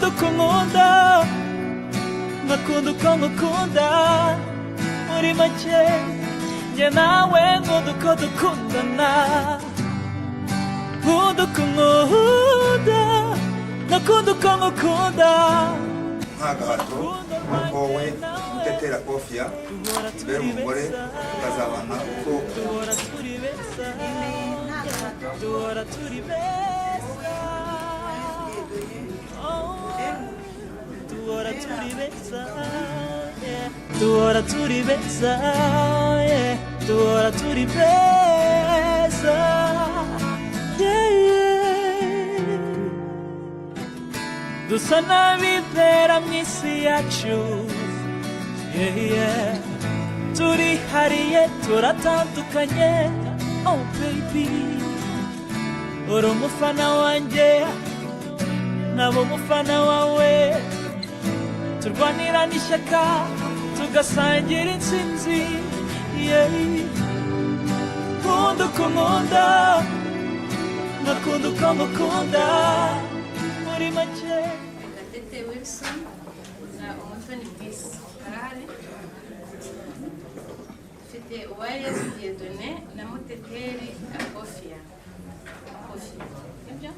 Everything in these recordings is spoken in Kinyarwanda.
Nkunda uko nkunda, nkakunda uko ngukunda. Muri make, njye nawe nkunda uko dukundana. Nkunda uko nkunda, nkakunda uko ngukunda. Nta gahato, kuko wowe Muteteri Akofiya mbere umugore tukazabana uko Duhora turi beza, duhora turi beza. Oh, duhora turi beza, yeah. Duhora turi beza, yeah. Duhora turi beza, yeah. Dusa n'abibera mu isi yacu, yeah. Turihariye, turatandukanye. Oh baby, uri umufana wanjye, nkaba umufana wawe. Turwanira n'ishyaka, tugasangira intsinzi, yeah. Nkunda uko nkunda, nkakunda uko ngukunda. Muri make, Gatete Wilson na Umutoni Peace arahari. Dufite Uwayezu Dieudonné na Muteteri Akofia. Akofia, nibyo.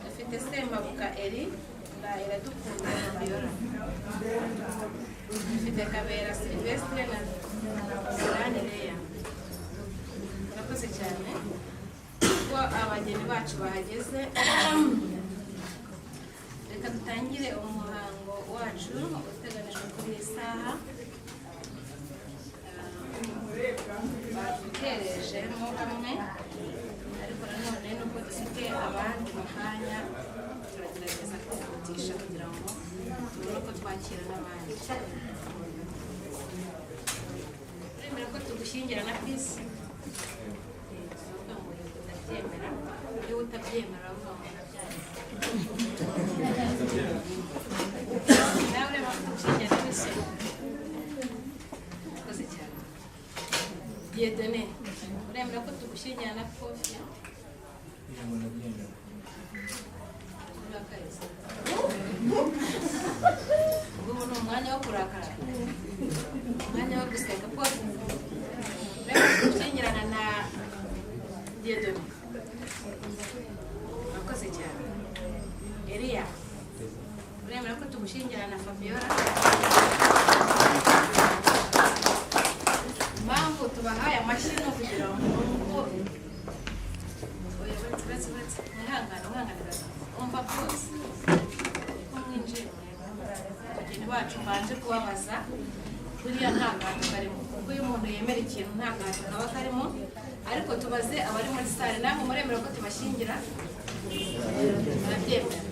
Dufite Semabuka Eri na Iradukunda Fabiola. Dufite Kabera Sylvestre na Sirani Leya. Murakoze cyane. Ubwo abageni bacu bahageze, reka dutangire umuhango wacu uteganijwe kuri iyi saha. Badukerejemo hamwe, ariko nanone nubwo dufite abandi mu kanya, turagerageza kwihutisha kugira ngo tubone uko twakira n'abandi. Uremera ko tugushyingira na Peace? Uravuga ngo yego, ndabyemera. Iyo utabyemera, uravuga ngo ndabyemera. Nawe ureba ko tugushyingira na Peace? Urakoze cyane. Dieudonné, uremera ko tugushyingira na Kofia? Yego, ndabyemera. Urakaye? Ubu ni umwanya wo kurakara, umwanya wo guseka? Paul, uremera ko tugushyingirana na Dieudonné? Urakoze cyane. Eliya, uremera ko tugushyingirana na Fabiola? Impamvu tubahaye amashyi ni ukugira ngo, oya, uretse, uretse, uretse, mwihangane, mwihangane gato. Umva rwose ko mwinjiye, abageni bacu, mbanje kubabaza. Buriya nta gahato karimo, kuko iyo umuntu yemera ikintu nta gahato kaba karimo. Ariko tubaze abari muri salle: namwe muremera ko tubashyingira? Barabyemera.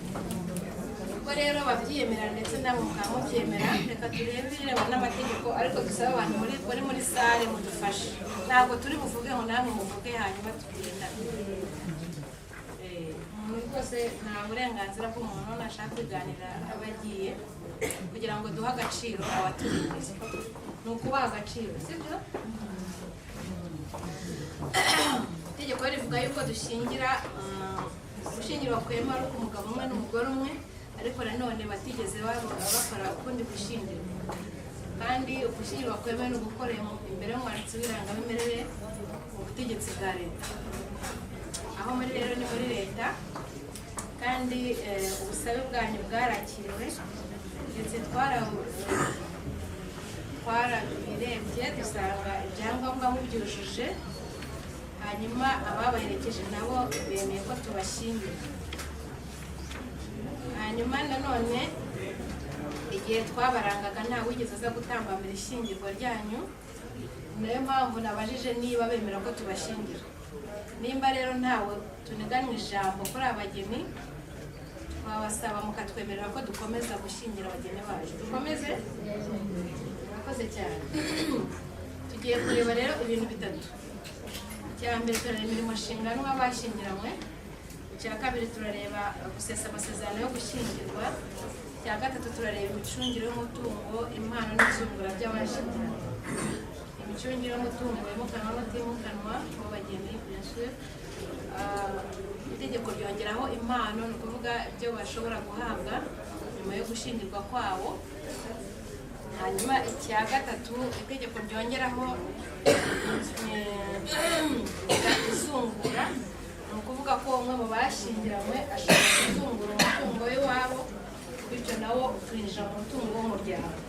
Ubwo rero babyiyemera, ndetse namwe mukaba mubyemera, reka turebe ibirebana n'amategeko. Ariko dusabe abantu bari muri salle mudufashe. Ntabwo turi buvuge ngo namwe muvuge hanyuma tugendane. Umuntu rwose nta burenganzira bw'umuntu, nashaka kwiganira aba agiye, kugira ngo duhe agaciro abaturi imbere. Ni ukubaha agaciro, sibyo? Itegeko rivuga yuko dushingira, gushyingirwa kwemewe ari umugabo umwe n'umugore umwe, ariko nanone batigeze bakora ukundi gushyingirwa. Kandi ugushyingirwa kwemewe ni ugukora imbere y'umwanditsi w'irangamimerere mu butegetsi bwa leta. Aho muri rero ni muri leta. Kandi ubusabe bwanyu bwarakiriwe, ndetse twarabirebye dusanga ibyangombwa mubyujuje. Hanyuma ababaherekeje nabo bemeye ko tubashyingira. Hanyuma nanone igihe twabarangaga, nta wigeze aza gutambamira ishyingirwa ryanyu. Niyo mpamvu nabajije niba bemera ko tubashyingira. Nimba rero ntawe tuniganywa ijambo kuri abageni, twabasaba mukatwemerera ko dukomeza gushyingira abageni bacu. Dukomeze. Murakoze cyane. Tugiye kureba rero ibintu bitatu. Icya mbere, turareba imirimo nshingano w'abashyingiranywe. Icya kabiri, turareba gusesa amasezerano yo gushyingirwa. Icya gatatu, turareba imicungire y'umutungo, impano n'izungura by'abashyingiranywe. Imicungire y'umutungo wimukanwa n'utimukanwa w'abageni, bien sûr. itegeko ryongeraho impano, ni ukuvuga ibyo bashobora guhabwa nyuma yo gushyingirwa kwabo. Hanyuma icya gatatu itegeko ryongeraho izungura, ni ukuvuga ko umwe mu bashyingiranywe ashobora kuzungura umutungo w'iwabo, bityo nawo ukinjira mu mutungo w'umuryango.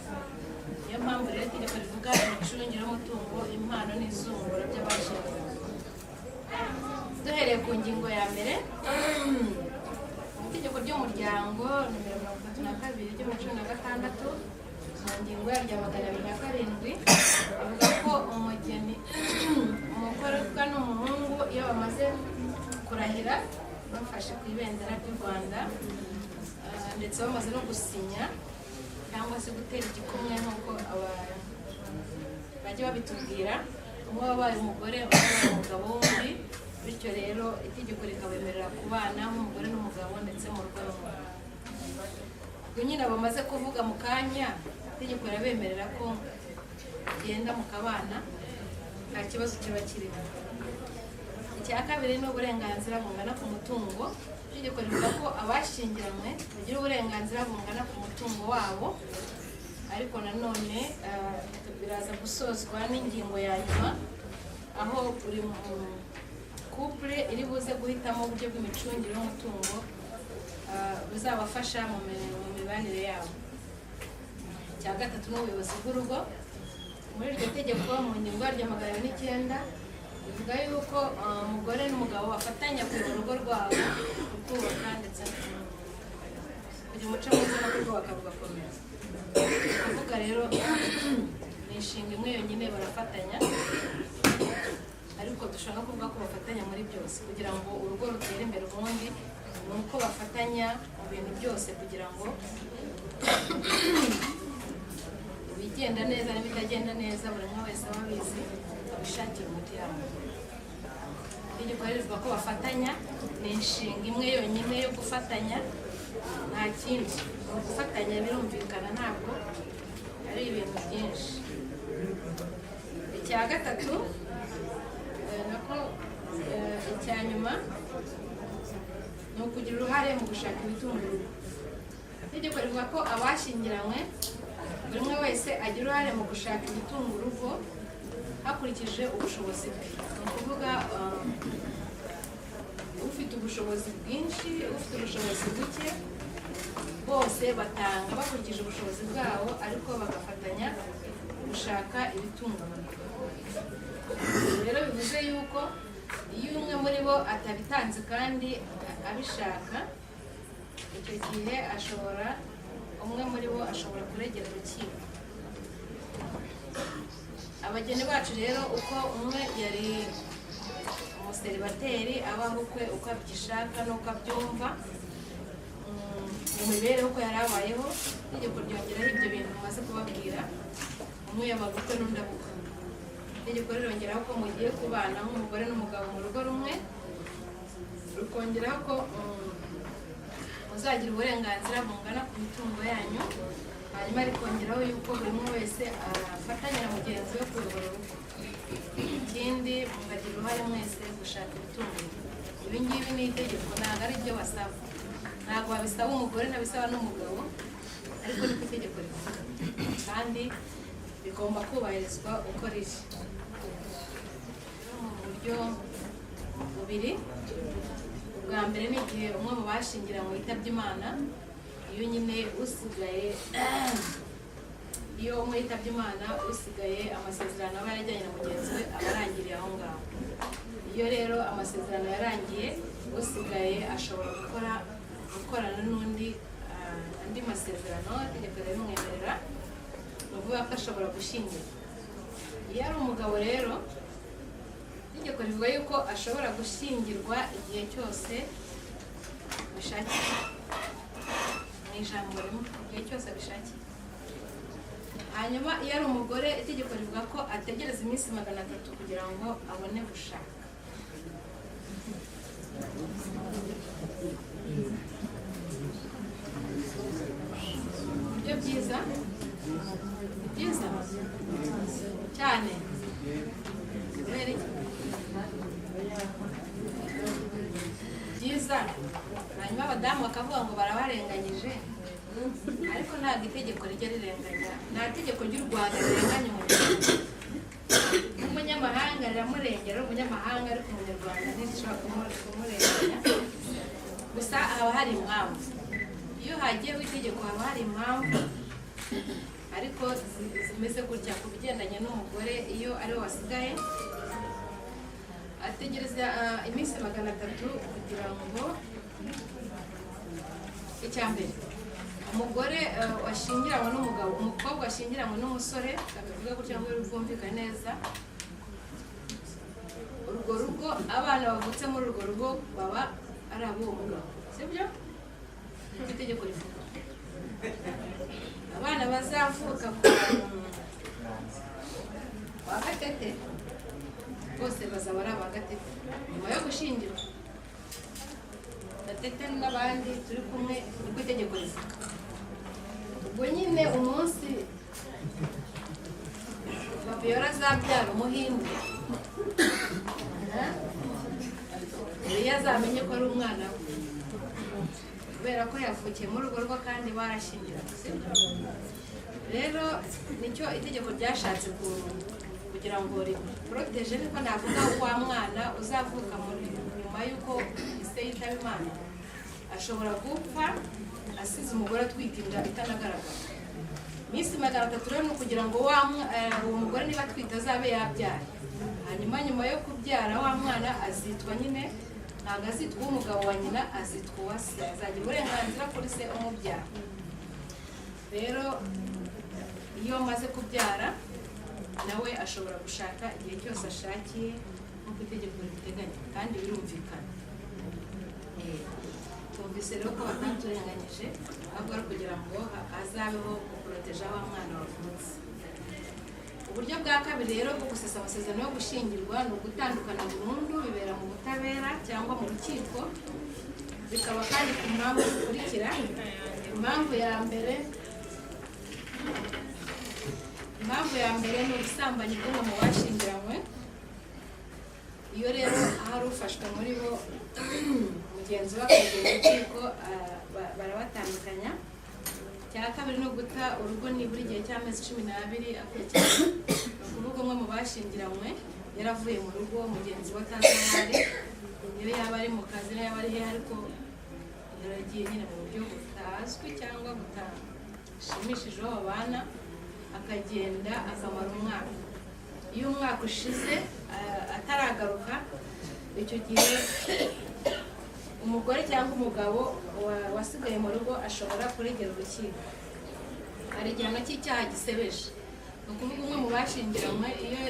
Niyo mpamvu rero itegeko rivuga imicungire y'umutungo, impano n'izungura by'abashyingiranywe. Duhereye ku ngingo ya mbere mu itegeko ry'umuryango nimero 32 ryo muri 16, mu ngingo yaryo ya 207, avuga ko umugeni, umukobwa n'umuhungu, iyo bamaze kurahira bafashe ku ibendera ry'u Rwanda, ndetse bamaze no gusinya cyangwa se gutera igikumwe nk'uko bajya babitubwira, umwe wabaye umugore, undi wabaye umugabo w'undi, bityo rero itegeko rikabemerera kubana nk'umugore n'umugabo ndetse mu rugo rumwe. Ubwo nyine bamaze kuvuga mu kanya, itegeko rirabemerera ko mugenda mukabana, nta kibazo kiba kirimo. Icya kabiri ni uburenganzira bungana ku mutungo. Itegeko rivuga ko abashyingiranywe bagira uburenganzira bungana ku mutungo wabo, ariko nanone biraza gusozwa n'ingingo ya nyuma, aho buri couple iri buze guhitamo uburyo bw'imicungire y'umutungo buzabafasha mu mibanire yabo. Icya gatatu ni ubuyobozi bw'urugo. Muri iryo tegeko, mu ngingo yaryo 209, bivuga yuko umugore n'umugabo bafatanya kuyobora urugo rwabo, kubaka ndetse kugira umuco mwiza no kurwubaka rugakomera. Kuvuga rero ni inshinga imwe yonyine, barafatanya, ariko dushobora no kuvuga ko bafatanya muri byose kugira ngo urugo rutere imbere. Ubundi ni uko bafatanya mu bintu byose kugira ngo ibigenda neza n'ibitagenda neza buri umwe wese aba abizi, abishakira umuti hamwe. Itegeko rero rivuga ko bafatanya, ni inshinga imwe yonyine yo gufatanya, nta kindi, ni ugufatanya, birumvikana, ntabwo ari ibintu byinshi. Icya gatatu, nako icya nyuma, ni ukugira uruhare mu gushaka ibitunga urugo. Itegeko rivuga ko abashyingiranywe buri umwe wese agira uruhare mu gushaka ibitunga urugo hakurikije ubushobozi bwe. Ni ukuvuga ufite ubushobozi bwinshi, ufite ubushobozi buke, bose batanga bakurikije ubushobozi bwabo, ariko bagafatanya gushaka ibitunga urugo. Rero bivuze yuko iyo umwe muri bo atabitanze kandi abishaka, icyo gihe ashobora, umwe muri bo ashobora kuregera urukiko. Abageni bacu rero, uko umwe yari umuseribateri, abaho ukwe uko abishaka n'uko abyumva, mu mibereho uko yari abayeho, itegeko ryongeraho ibyo bintu maze kubabwira. Umwe yabaga ukwe n'undi aba ukwe. Itegeko rirongeraho ko mugiye kubana nk'umugore n'umugabo mu rugo rumwe, rukongeraho ko muzagira uburenganzira bungana ku mitungo yanyu, hanyuma rikongeraho yuko buri umwe wese afatanya na mugenzi we kuyobora urugo. Ikindi, mukagira uruhare mwese gushaka ibitungo. Ibi ngibi ni itegeko, ntabwo ari ibyo basaba, ntabwo babisaba umugore, ntabisaba n'umugabo, ariko niko itegeko rivuga kandi bigomba kubahirizwa uko riri. Mu buryo bubiri: ubwa mbere ni igihe umwe mu bashyingiranywe yitabye Imana. Iyo nyine usigaye, iyo umwe yitabye Imana, usigaye amasezerano aba yarajyanye na mugenzi we aba arangiriye aho ngaho. Iyo rero amasezerano yarangiye, usigaye ashobora gukorana n'undi andi masezerano, itegeko rirabimwemerera, ni ukuvuga ko ashobora gushyingirwa. Iyo ari umugabo rero, itegeko rivuga yuko ashobora gushyingirwa igihe cyose abishakiye, mu ijambo rimwe, igihe cyose abishakiye. Hanyuma iyo ari umugore, itegeko rivuga ko ategereza iminsi 300 kugira ngo abone gushaka. Nibyo byiza, ni byiza cyane. Kubera iki? Abadamu bakavuga ngo barabarenganyije, ariko ntabwo itegeko rijya rirenganya. Nta tegeko ry'u Rwanda rirenganya Umunyarwanda. N'umunyamahanga riramurengera ari umunyamahanga, ariko Umunyarwanda ntirishobora kumurenganya. Gusa haba hari impamvu. Iyo hagiyeho itegeko haba hari impamvu, ariko zimeze gutya: ku bigendanye n'umugore, iyo ariwe wasigaye, ategereza iminsi 300 kugira ngo, icya mbere, umugore washyingiranywe n'umugabo, umukobwa washyingiranywe n'umusore, babivuga gutya ngo bwumvikane neza, urwo rugo, abana bavutse muri urwo rugo baba ari ab'uwo mugabo, sibyo? Niko itegeko rivuga. Abana bazavuka kwa Gatete bose bazaba ari aba Gatete nyuma yo gushyingirwa. Gatete n'abandi turi kumwe, niko itegeko rivuga. Ubwo nyine umunsi Fabiola azabyara Umuhinde, iyo azamenye ko ari umwana we, kubera ko yavukiye muri urwo rugo kandi barashyingiranywe, sibyo? Rero nicyo itegeko ryashatse kugira ngo riporoteje, niko navuga, wa mwana uzavuka muri nyuma y'uko ise yitaba Imana. Ashobora gupfa asize umugore atwite inda itanagaragara. Iminsi 300 rero ni ukugira ngo uwo mugore niba atwite azabe yabyaye, hanyuma nyuma yo kubyara wa mwana azitwa nyine, ntabwo azitwa uw'umugabo wa nyina, azitwa uwa se, azagira uburenganzira kuri se umubyara. Rero iyo amaze kubyara nawe ashobora gushaka igihe cyose ashakiye nk'uko itegeko ribiteganya, kandi birumvikana. Twumvise rero ko bataturenganyije, ahubwo ari kugira ngo hazabeho guporoteja wa mwana wavutse. Uburyo bwa kabiri rero bwo gusesa amasezerano yo gushyingirwa ni ugutandukana burundu. Bibera mu butabera cyangwa mu rukiko, bikaba kandi ku mpamvu zikurikira. Impamvu ya mbere ni ubusambanyi bw'umwe mu bashyingiranywe. Iyo rero hari ufashwe muri bo, mugenzi we akegera urukiko, barabatandukanya. Icya kabiri ni uguta urugo nibura igihe cy'amezi 12 akurikirana. Ni ukuvuga umwe mu bashyingiranywe yaravuye mu rugo, mugenzi we atazi aho ari, niyo yaba ari mu kazi, niyo yaba ari hehe, ariko yaragiye nyine mu buryo butazwi cyangwa butashimishije uwo babana, akagenda akamara umwaka. Iyo umwaka ushize ataragaruka, icyo gihe umugore cyangwa umugabo wasigaye mu rugo ashobora kuregera urukiko. Hari igihano cy'icyaha gisebeje. Ni ukuvuga umwe mu bashyingiranywe iyo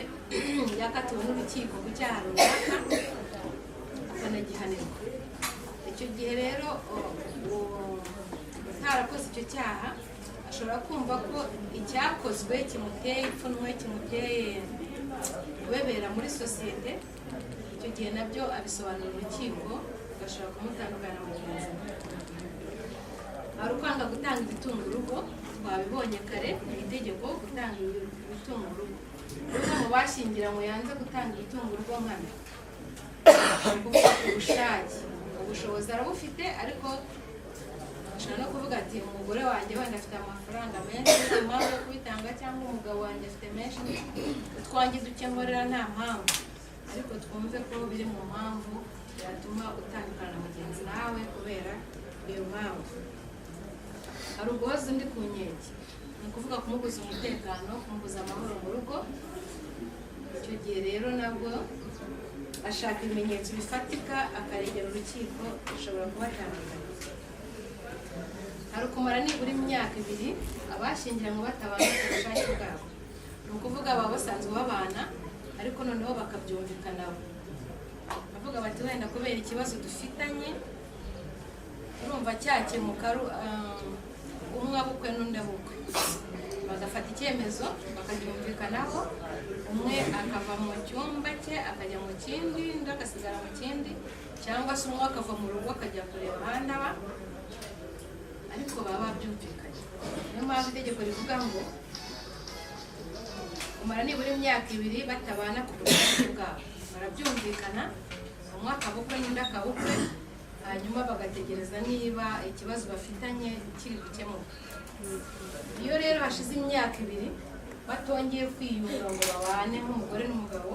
yakatiwe n'urukiko ku cyaha runaka akanagihanirwa, icyo gihe rero utarakoze icyo cyaha ashobora kumva ko icyakozwe kimuteye ipfunwe, kimuteye kubebera muri sosiyete. Icyo gihe nabyo abisobanura urukiko, rugashobora kumutandukanya na mugenzi we. Hari ukwanga gutanga ibitunga urugo. Twabibonye kare mu itegeko, gutanga ibitunga urugo. Umwe mu bashyingiranywe yanze gutanga ibitunga urugo nkana, ni ukuvuga ku bushake, ubushobozi arabufite, ariko ashobora no kuvuga ati: "Umugore wanjye wenda afite amafaranga menshi, nta mpamvu yo kubitanga," cyangwa "Umugabo wanjye afite menshi, utwanjye duke nkorera, nta mpamvu." Ariko twumve ko biri mu mpamvu yatuma utandukana na mugenzi wawe kubera iyo mpamvu. Hari uguhoza undi ku nkeke, ni ukuvuga kumubuza umutekano, kumubuza amahoro mu rugo. Icyo gihe rero nabwo ashaka ibimenyetso bifatika akaregera urukiko, bishobora kubatandukanya. Hari ukumara nibura imyaka 2 abashyingiranywe batabana ku bushake bwabo. Ni ukuvuga baba basanzwe babana, ariko noneho bakabyumvikanaho, bavuga bati: "Wenda kubera ikibazo dufitanye, urumva cyakemuka umwe abukwe n'undi abukwe." Bagafata icyemezo bakabyumvikanaho, umwe akava mu cyumba cye akajya mu kindi, undi agasigara mu kindi, cyangwa se umwe akava mu rugo akajya kureba ahandi aba, ariko baba babyumvikanye. Niyo mpamvu itegeko rivuga ngo umara nibura imyaka 2 batabana ku bushake bwabo, barabyumvikana, umwe akaba ukwe n'undi akaba ukwe. Hanyuma bagategereza niba ikibazo bafitanye kiri gukemuka. Iyo rero hashize imyaka 2 batongeye kwiyunga ngo babane nk'umugore n'umugabo,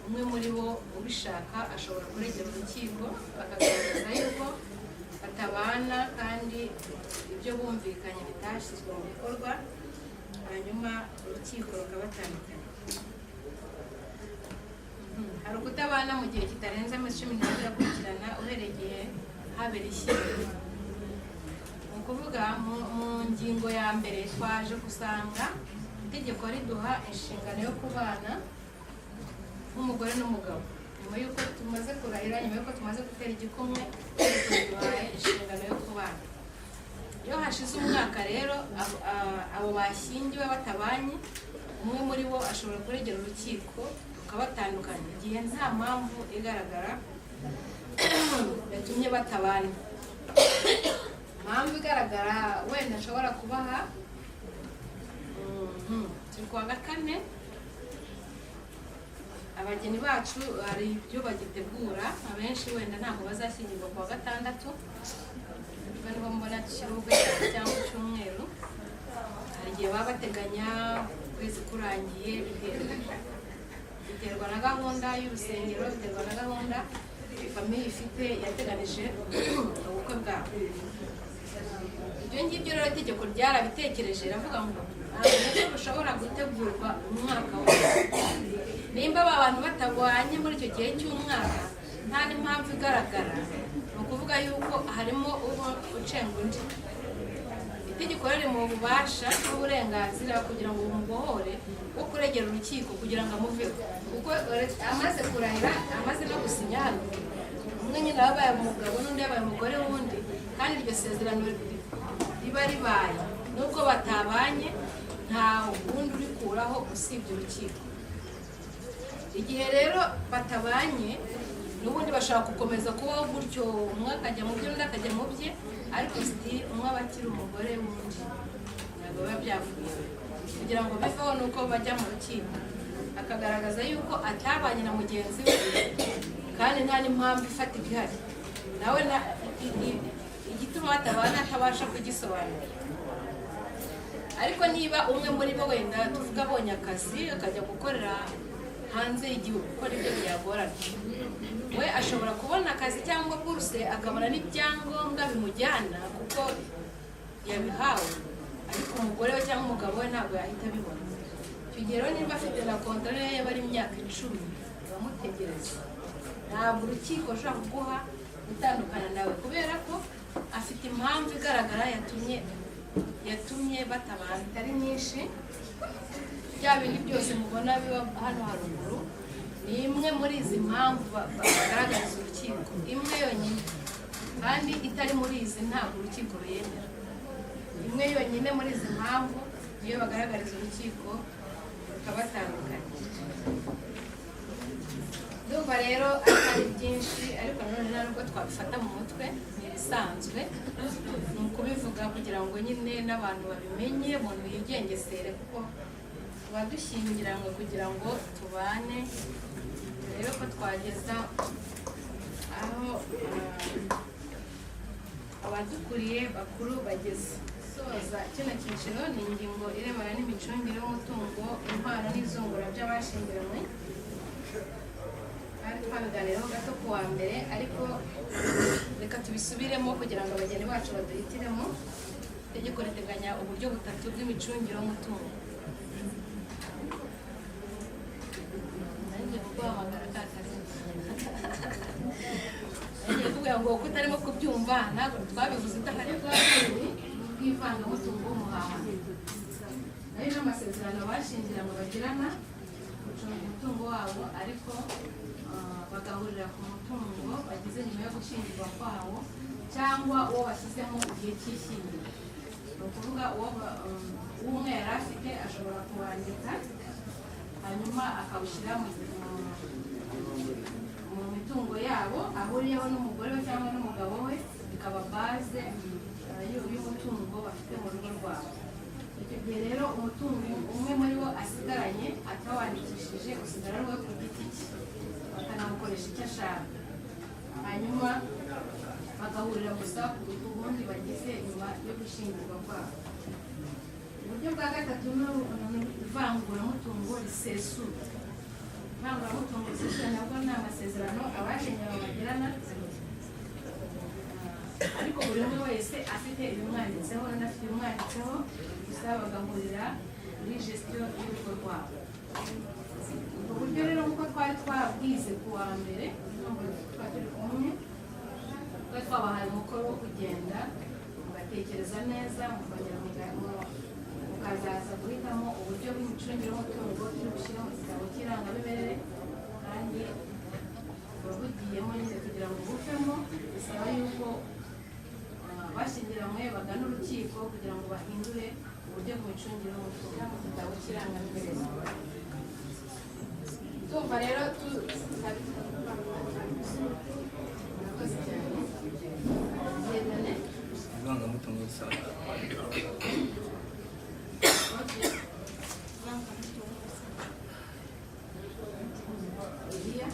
umwe muri bo ubishaka ashobora kuregera urukiko, bakagaragaza yuko batabana kandi ibyo bumvikanye bitashyizwe mu bikorwa, hanyuma urukiko rukabatandukanya. Hari ukutabana mu gihe kitarenze amezi 12 akurikirana uhereye igihe habera ishyingirwa. Ni ukuvuga mu ngingo ya mbere twaje gusanga itegeko riduha inshingano yo kubana nk'umugore n'umugabo. Nyuma y'uko tumaze kurahira, nyuma y'uko tumaze gutera igikumwe, itegeko riduhaye inshingano yo kubana. Iyo hashize umwaka rero abo bashyingiwe batabanye, umwe muri bo ashobora kuregera urukiko rukabatandukanya igihe nta mpamvu igaragara yatumye batabana. Impamvu igaragara wenda nshobora kubaha, turi kuwa kane, abageni bacu hari ibyo bagitegura. Abenshi wenda ntabwo bazashyingirwa kuwa gatandatu, ubwo niho mbona dushyira ubukwe cyangwa icyumweru. Hari igihe baba bateganya ukwezi kurangiye, biterwa na gahunda y'urusengero, biterwa na gahunda famille ifite yateganije ubukwe bwabo. Ibyo ngibyo rero itegeko ryarabitekereje, riravuga ngo ntabwo ubukwe bushobora gutegurwa umwaka wose. Nimba aba bantu batabanye muri icyo gihe cy'umwaka nta n'impamvu igaragara, ni ukuvuga yuko harimo uba ucenga undi. Itegeko riri mu bubasha n'uburenganzira kugira ngo bumubohore wo kuregera urukiko kugira ngo amuveho, kuko amaze kurahira, amaze no gusinya hano, umwe nyine yabaye umugabo n'undi yabaye umugore w'undi, kandi iryo sezerano riba ribaye nubwo batabanye, nta wundi urikuraho usibye urukiko. Igihe rero batabanye, n'ubundi bashobora gukomeza kubaho gutyo, umwe akajya mu bye, undi akajya mu bye, ariko still umwe aba akiri umugore w'undi, ntabwo biba byavuye. Kugira ngo biveho ni uko bajya mu rukiko, akagaragaza yuko atabanye na mugenzi we kandi nta n'impamvu ifatika ihari, nawe igituma batabana atabasha kugisobanura. Ariko niba umwe muri bo wenda tuvuga abonye akazi akajya gukorera hanze y'igihugu, kuko nibyo byagorana, we ashobora kubona akazi cyangwa buruse, akabona n'ibyangombwa bimujyana kuko yabihawe, ariko umugore we cyangwa umugabo we ntabwo yahita abibona. Icyo gihe rero niba afite na kontara ye yaba ari imyaka 10 bamutegereza, ntabwo urukiko rushobora kuguha gutandukana nawe kubera ko afite impamvu igaragara yatumye batabana itari nyinshi. Bya bindi byose mubona biba hano haruguru ni imwe muri izi mpamvu bagaragariza urukiko, imwe yonyine, kandi itari muri izi ntabwo urukiko ruyemera. Imwe yonyine muri izi mpamvu niyo bagaragariza urukiko rukabatandukanya. Ndumva rero atari byinshi, ariko nanone nta nubwo twabifata mu mutwe, ni ibisanzwe, ni ukubivuga kugira ngo nyine n'abantu babimenye, umuntu yigengesere, kuko tuba dushyingiranywe kugira ngo tubane. Rero ko twageza aho abadukuriye bakuru bageze. Soza kino cyiciro ni ingingo irebana n'imicungire y'umutungo, impano n'izungura by'abashyingiranywe. Twari twabiganiyeho gato ku wa mbere, ariko reka tubisubiremo kugira ngo abageni bacu baduhitiremo. Itegeko riteganya uburyo butatu bw'imicungire y'umutungo. Nanjye kuguhamagara ka kazi, nagiye kubwira ngo uko utarimo kubyumva, ntabwo twabivuze udahari. Bwa kabiri bw'ivangamutungo w'umuhahano, nayo n'amasezerano abashyingiranywe bagirana gucunga umutungo wabo, ariko bagahurira ku mutungo bagize nyuma yo gushyingirwa kwabo cyangwa uwo bashyizemo igihe cy'ishyingirwa. Ni ukuvuga uwo umwe yari afite ashobora kuwandika, hanyuma akawushyira mu mitungo yabo ahuriyeho n'umugore we cyangwa n'umugabo we, bikaba base y'umutungo bafite mu rugo rwabo. Icyo gihe rero umutungo umwe muri bo asigaranye atawandikishije usigara ari uwe ku giti cye, bakanawukoresha icyo ashaka. Hanyuma Bagahurira gusa ku bundi bagize nyuma yo gushyingirwa kwabo. Uburyo bwa gatatu ni ivanguramutungo risesuye. Ivanguramutungo risesuye nabwo ni amasezerano abashyingiranywe bagirana, ariko buri umwe wese afite ibimwanditseho n'undi afite ibimwanditseho, gusa bagahurira muri gestion y'urugo rwabo. Ubwo buryo rero, nk'uko twari twabwize ku wa mbere, nubwo twari turi kumwe, twari twabahaye umukoro wo kugenda mugatekereza neza, mukongera mukazaza guhitamo uburyo bw'imicungire y'umutungo turi bushyire mu gitabo cy'irangamimerere. Kandi buba bugiyemo nyine, kugira ngo buvemo bisaba yuko bashyingiranywe bagana urukiko kugira ngo bahindure uburyo bw'imicungire y'umutungo mu gitabo cy'irangamimerere. Tumva rero murakoze cyane. Gendane. Ivangamutungo rusange. Okay. Ivangamutungo rusange. Eliya.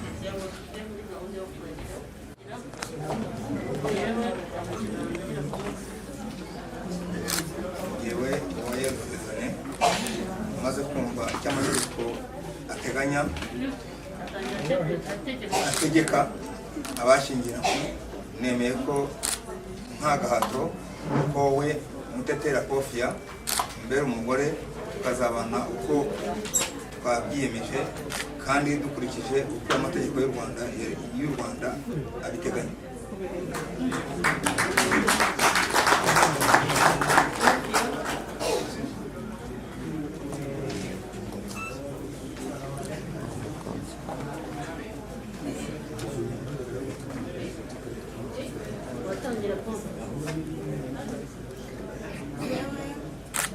Kugira ngo tujye muri gahunda yo kurahira. Yewe Uwayezu Dieudonné, umaze kumva icyo amategeko ateganya, ategeka abashyingiranywe, nemeye ko nta gahato ko wowe Mutetera Kofiya mbere umugore, tukazabana uko twabyiyemeje kandi dukurikije uko amategeko y'u Rwanda abiteganya. Watangira kumva. Yewe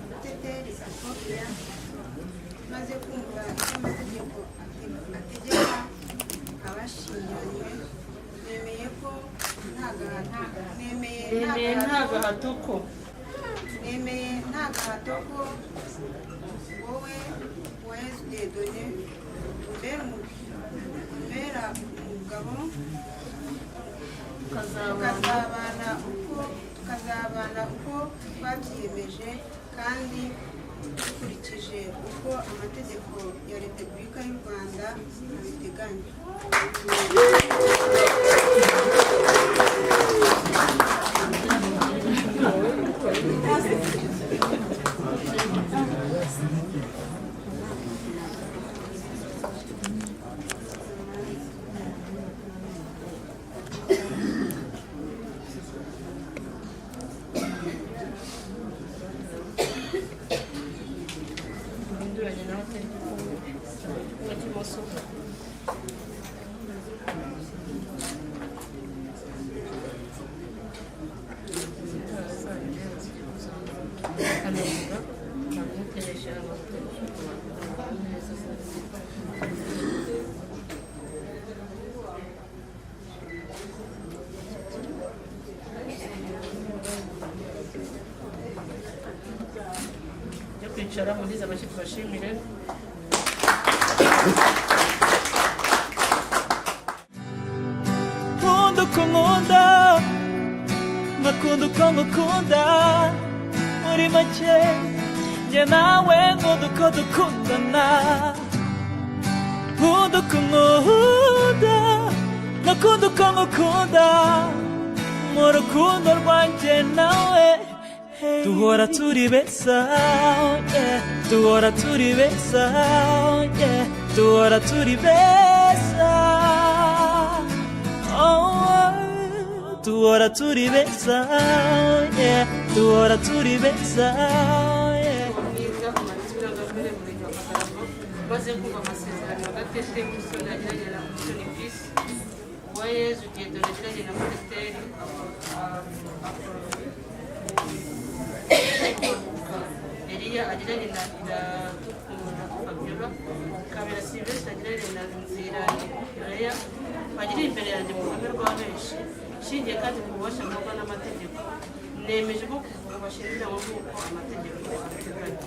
Muteteri Akofia, maze kumva icyo amategeko ategeka abashyingiranywe, nemeye ko nta gahato, nemeye Nemeye nta gahato ko nemeye nta gahato ko wowe Uwayezu Dieudonné umbera umugabo, tukazabana tukazabana uko twabyiyemeje kandi dukurikije uko amategeko ya Repubulika y'u Rwanda abiteganya. Uhinduranye nawe atari igikumwe, igikumwe cy'imoso. Kananura ntamuteresha amavuta neza. Yo kwicara murize amashyi tubashimire. Nkunda uko nkunda, nkakunda uko ngukunda. Muri make, njye nawe nkunda uko dukundana. Nkunda uko nkunda, nkakunda uko ngukunda. Mu rukundo rwanjye nawe duhora turi beza, yeah. Duhora turi beza, yeah. Duhora turi beza. Oh, duhora turi beza, yeah. Duhora turi beza, yeah. Mwiza umanitse irangamimerere mu Murenge wa Kagarama. Maze kumva amasezerano Gatete Musoni agiranye na Musoni Peace, Uwayezu Dieudonné agiranye na Muteteri Apollo, Eliya agiranye na Iradukunda Fabiola, Kabera Sylvestre agiranye na Nziranye Leya, bagiriye imbere yanjye mu ruhame rwa benshi, nshingiye kandi ku bubasha mpabwa n'amategeko. Nemeje ko kuva ubu bashyingiranwe nk'uko amategeko abiteganya.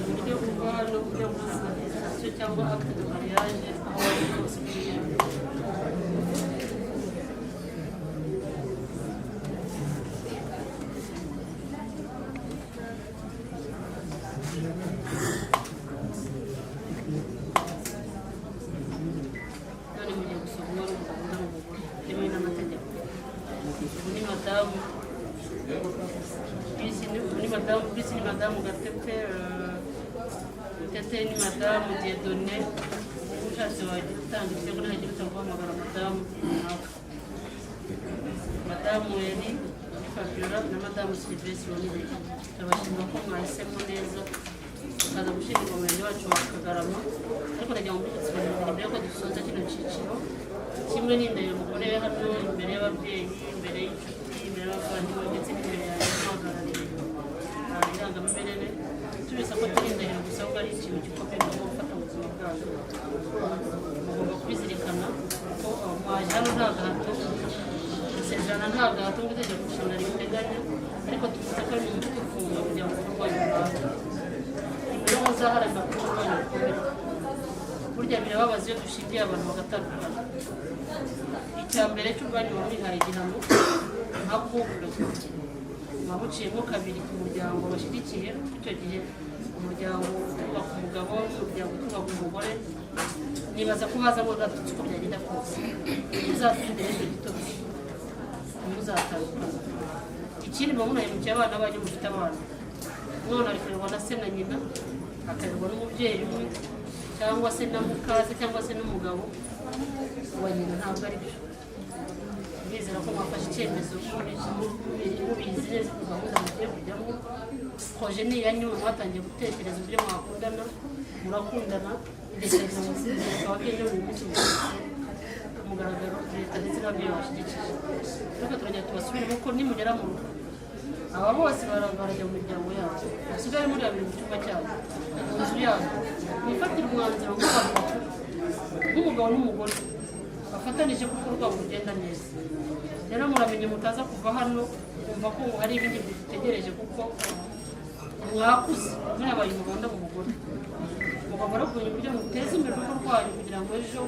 Uburyo kuva hano ujya muri attestation cyangwa acte de mariage, aho wari hose ugiye. None mugiye gusoma umwe ari umugabo undi ari umugore byemewe n'amategeko. Ubu ni madamu Bisi, ni madamu Bisi, ni madamu Gatete, Gatete ni madamu Dieudonné. Ushatse wagira utanga ibitego, ntagira utaguhamagara madamu runaka. Madamu Eri Fabiola na madamu Sylvestre Bonire, turabashimira ko mwahisemo neza tukaza gushyingirwa mu murenge wacu wa Kagarama. Ariko ndagira ngo mbibutse ibintu bibiri mbere yuko dusoza kino cyiciro. Kimwe n'indahiro mukoreye hano imbere y'ababyeyi, imbere y'inshuti, imbere y'abavandimwe, ndetse n'imbere yanjye uhagarariye irangamimerere, tubisa ko turi indahiro gusa, ahubwo ari ikintu gikomeye mugomba gufata mu buzima bwanyu. Mugomba kubizirikana ko mwaje hano nta gahato, gusezerana nta gahato nk'uko itegeko nshinga ribiteganya, ariko tuvuze ko ari mu mutwe ufunga kugira ngo urugo rwanyu rurambye. Rero muzaharanira ko urugo rwanyu rukomera. Burya birababaza iyo dushingiye abantu bagatandukana. Icya mbere cy'ubwanyu muba mwihaye igihano nka couple, muba muciyemo kabiri ku muryango bashyigikiye. Icyo gihe umuryango uturuka ku mugabo n'umuryango uturuka ku mugore, nibaza ko bazamo gatutsi. Uko byagenda kose muzatsindire icyo gitotsi, ntimuzatandukana. Ikindi, muba munahemukiye abana banyu mufite abana. Umwana ari kurerwa na se na nyina, akarerwa n'umubyeyi umwe cyangwa se na mukase cyangwa se n'umugabo wa nyina. Ntabwo ari byo. Ndizera ko mwafashe icyemezo mubizi neza ku gahunda mugiye kujyamo. Projet ni iyanyu. Mwatangiye gutekereza uburyo mwakundana, murakundana, igihe kirageze ngo ababyeyi buri munsi mushyize ku mugaragaro, leta ndetse n'ababyeyi babashyigikiye. Ariko turongera tubasubiremo ko nimugera mu rugo, aba bose barajya mu miryango yabo, basigare muri babiri mu cyumba cyabo, mu nzu yabo, mwifatire umwanzuro nk'abantu bakuru, nk'umugabo n'umugore bafatanije, kuko urwabo rugenda neza. Rero muramenye mutaza kuva hano kumva ko ngo hari ibindi bitegereje, kuko mwakuze, mwabaye umugabo n'umugore. Mugomba no kumenya uburyo muteza imbere urugo rwanyu kugira ngo ejo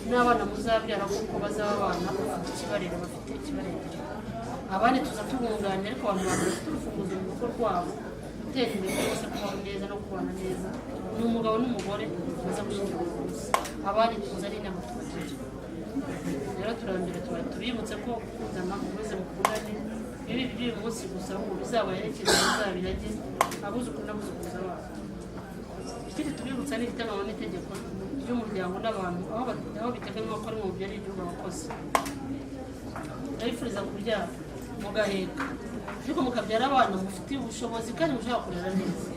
n'abana muzabyara kuko bazaba abana bafite ikibarera, bafite ikibarengera. Abandi tuza tubunganira, ariko abantu ba mbere bafite urufunguzo mu rugo rwabo gutera imbere cyangwa se kubaho neza no kubana neza ni umugabo n'umugore baza gushyingirwa munsi. Abandi tuza ari inama tubagira. Rero turambere tuba tubibutse ko gukundana, mukomeze mukundane, bibi by'uyu munsi gusa, ahubwo bizabaherekeze, bizabirage abuzukuru n'abuzukuruza babo. Ikindi tubibutsa ni igiteganywa n'itegeko ry'umuryango n'abantu, aho biteganywa ko ari mu byari igihugu abakozi. Ndabifuriza kubyara mugaheka, ariko mukabyara abana mufitiye ubushobozi kandi mushobora kurera neza,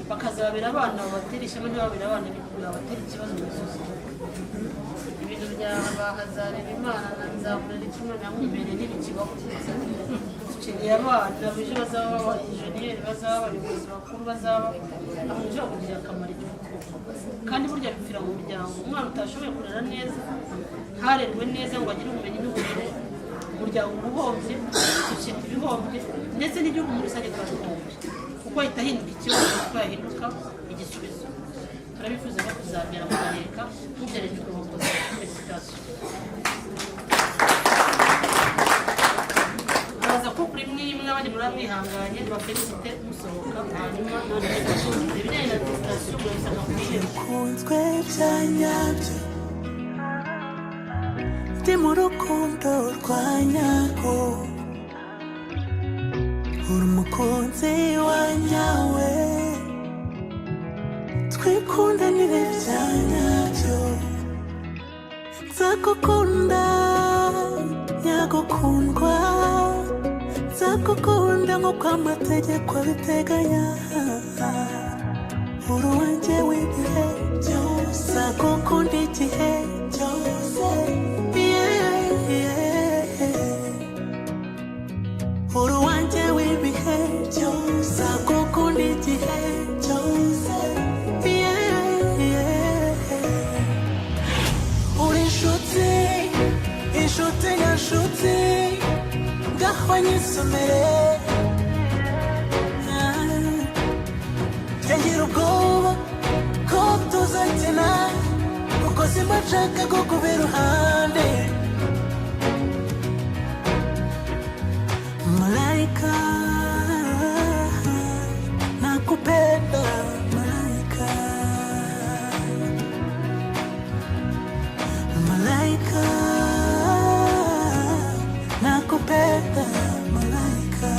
bakazabera abana babatera ishema, ntibabere abana babatera ikibazo muri sosiyete. Ibintu bya ba Imana na Nzamurera kimwe na Mwibere ntibikibaho. Dukeneye abana ejo bazaba aba enjeniyeri, bazaba abayobozi bakuru, bazaba abantu bashobora kugirira akamaro igihugu. Kandi burya bipfira mu muryango. Umwana utashoboye kurera neza, ntarerwe neza ngo agire ubumenyi n'uburere, umuryango uba uhombye, sosiyete iba ihombye, ndetse n'igihugu muri rusange tuba duhombye, kuko ahita ahinduka ikibazo kuko yahinduka igisubizo. Turabifuza no kuzabyara mugaheka, mubyarejwe abakozi. Félicitations. Baza ko kuri mwe imwe abandi muramwihanganye bafélicite musohoka. Hanyuma none ibijyanye na attestation murabisanga ku irembo. Kunzwe bya nyabyo, ndi mu rukundo rwa nyarwo, uri umukunzi wa nyawe, twikundanire bya nyabyo, nzagukunda nyagukundwa, nzagukunda nk'uko amategeko abiteganya, uri uwanjye w'ibihe byose. Nzagukunda igihe cyose. Yeah. Uri uwanjye w'ibihe byose. Nzagukunda igihe cyose. Yeah. Uri inshuti, inshuti nyanshuti, ngaho nyisomere. Ngira ubwoba ko tuzakina, kuko simba nshaka kukuba iruhande. Malaika, nakupenda malaika. Malaika, nakupenda malaika.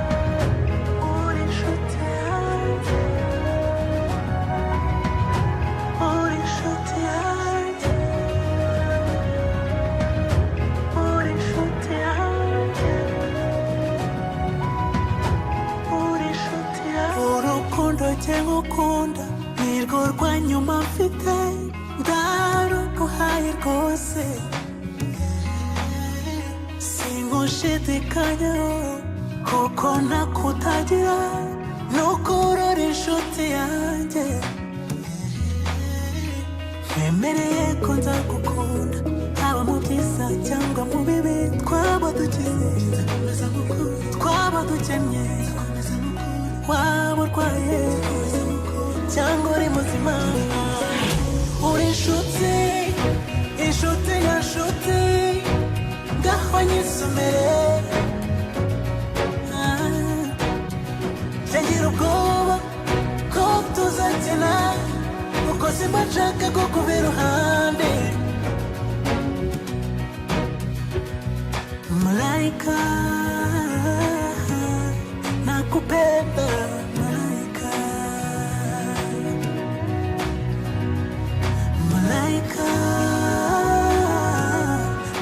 Uri inshuti yanjye, uri inshuti yanjye, uri inshuti yanjye, uri inshuti yanjye. Urukundo njye ngukunda nirwo rwa nyuma mfite, ndaruguhaye rwose, singushidikanyaho kuko nakutagira, nuko urora inshuti yanjye. Nkemereye ko nzagukunda haba mu byiza cyangwa mu bibi, twaba dukize nzakomeza gukunda, twaba dukennye nzakomeza gukunda, waba urwaye cyangwa uri muzima. Uri inshuti, inshuti nyanshuti, ngaho nyisomere. Ngira ubwoba ko tuzakina, kuko simba nshaka kukuba iruhande. Malaika, nakupenda malaika. Malaika,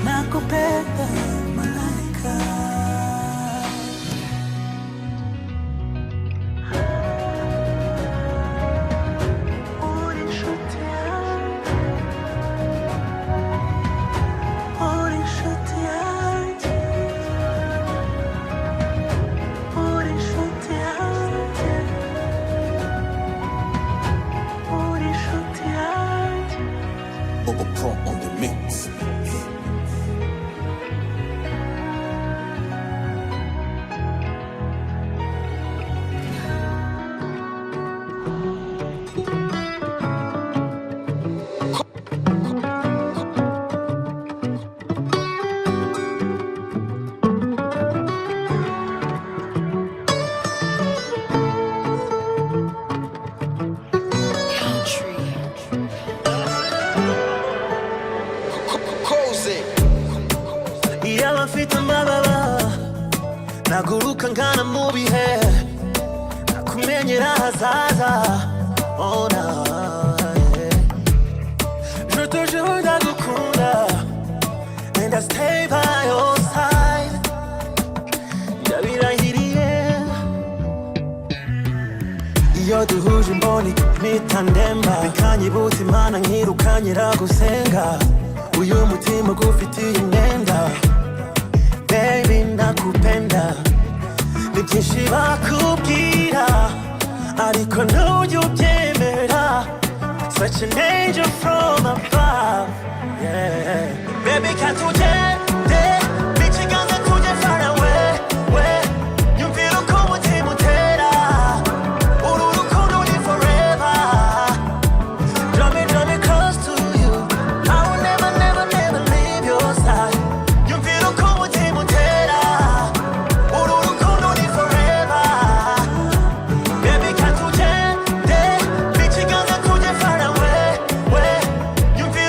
nakupenda malaika. Uri inshuti yanjye, uri inshuti yanjye, uri inshuti yanjye, uri inshuti yanjye. Bobo Pro on the mix. Country. Close it. Iyaba mfite amababa naguruka ngana mu bihe, nakumenyera ahazaza. Oh, na, yeah. Je te jure, ndagukunda and I stay by your side, ndabirahiriye. Iyo duhuje imboni mpita ndemba, bikanyibutsa Imana, nkirukanyira gusenga. Uyu mutima gufitiye imyenda, baby, ndakupenda. Ni byinshi bakubwira ariko ntujya ubyemera. Such an angel from above, yeah. Baby, katugende n'ikiganza, tujye far away we. Nyumvira uko umutima utera, uru rukundo ni forever. Draw me, draw me close to you. I will never, never, never leave your side. Nyumvira uko umutima utera, uru rukundo ni forever. Baby, katugende n'ikiganza, tujye far away we. Nyumvira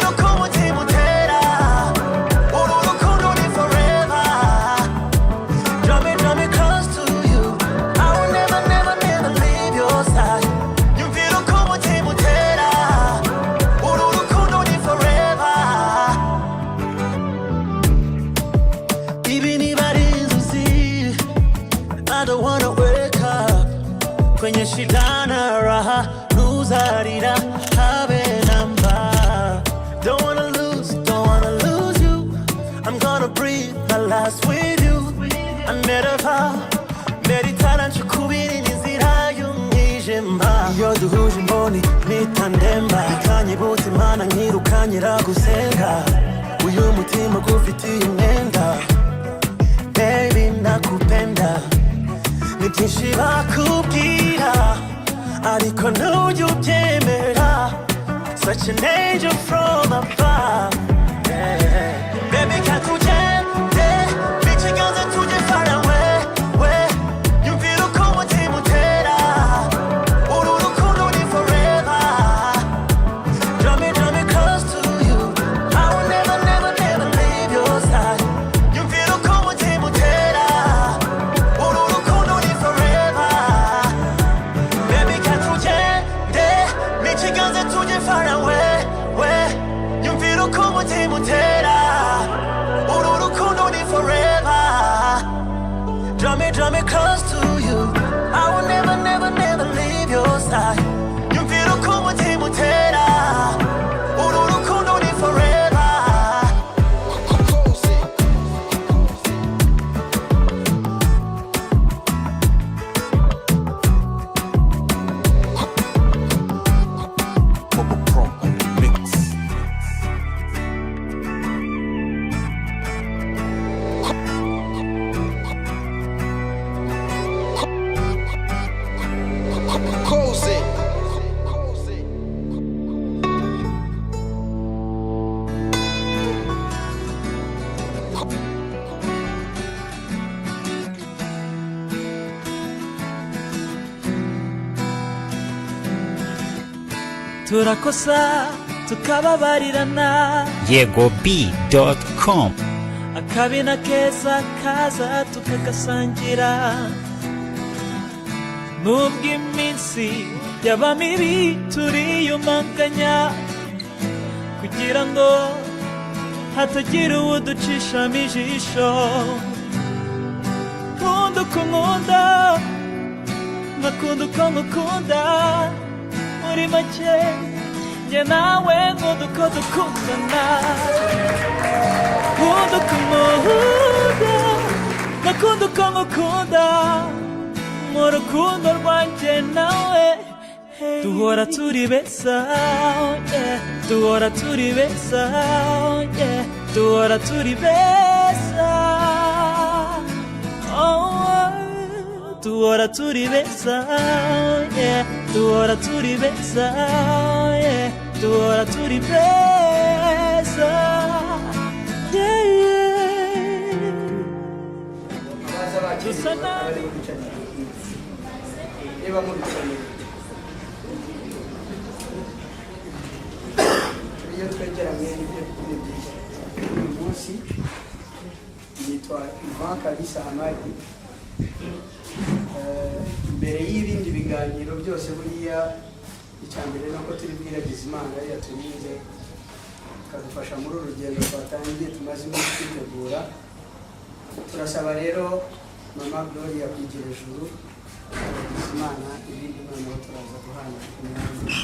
Duhuje imboni mpita ndemba, bikanyibutsa Imana nkirukanyira gusenga. Uyu mutima gufitiye umwenda, baby, nakupenda. Ni byinshi bakubwira ariko ntujya ubyemera. Such an angel from above, yeah. Baby, katugende ikiganza tujye far away, we yumvira uko umutima utera. Uru rukundo ni forever. Draw me close to you. I will never, never, never leave your side. Yumvira uko umutima utera. Uru rukundo ni forever. Baby, katugende n'ikiganza tujye far away, we yumvira uko umutima utera. Uru rukundo ni forever. Draw me close to you. I will never, never, never leave your side. Yumvira uko umutima utera. Uru rukundo ni forever. Close it. Bobo Pro on the mix. Close it. Close it. Turakosa tukababarirana. YegoB.com. Akabi na keza kaza tukagasangira, nubwo iminsi yaba mibi turiyumanganya kugira ngo hatagira uwuducishamo ijisho. Nkunda uko nkunda, nkakunda uko ngukunda. Muri make njye nawe nkunda uko dukundana. Nkunda uko nkunda, nkakunda uko ngukunda. Mu rukundo rwanjye nawe duhora turi beza, yeah. Duhora turi beza, yeah. Duhora turi beza, oh, duhora turi beza, yeah. Duhora turi beza, yeah. Duhora turi beza, yeah. Abaza bakiriye Dusa nabi. bari bicaranye, niba mubikeneye. Iyo twegeranye nibyo ni byiza. Uyu munsi nitwa Ivan Kalisa Hamadi. Mbere y'ibindi biganiro byose, buriya icya mbere ni uko turi bwiragiza Imana yaturinze, ikadufasha muri uru rugendo twatangiye, tumaze iminsi twitegura. Turasaba rero Mama Gloria kwigira ijuru turagiza Imana, ibindi noneho turaza guhana umwanya.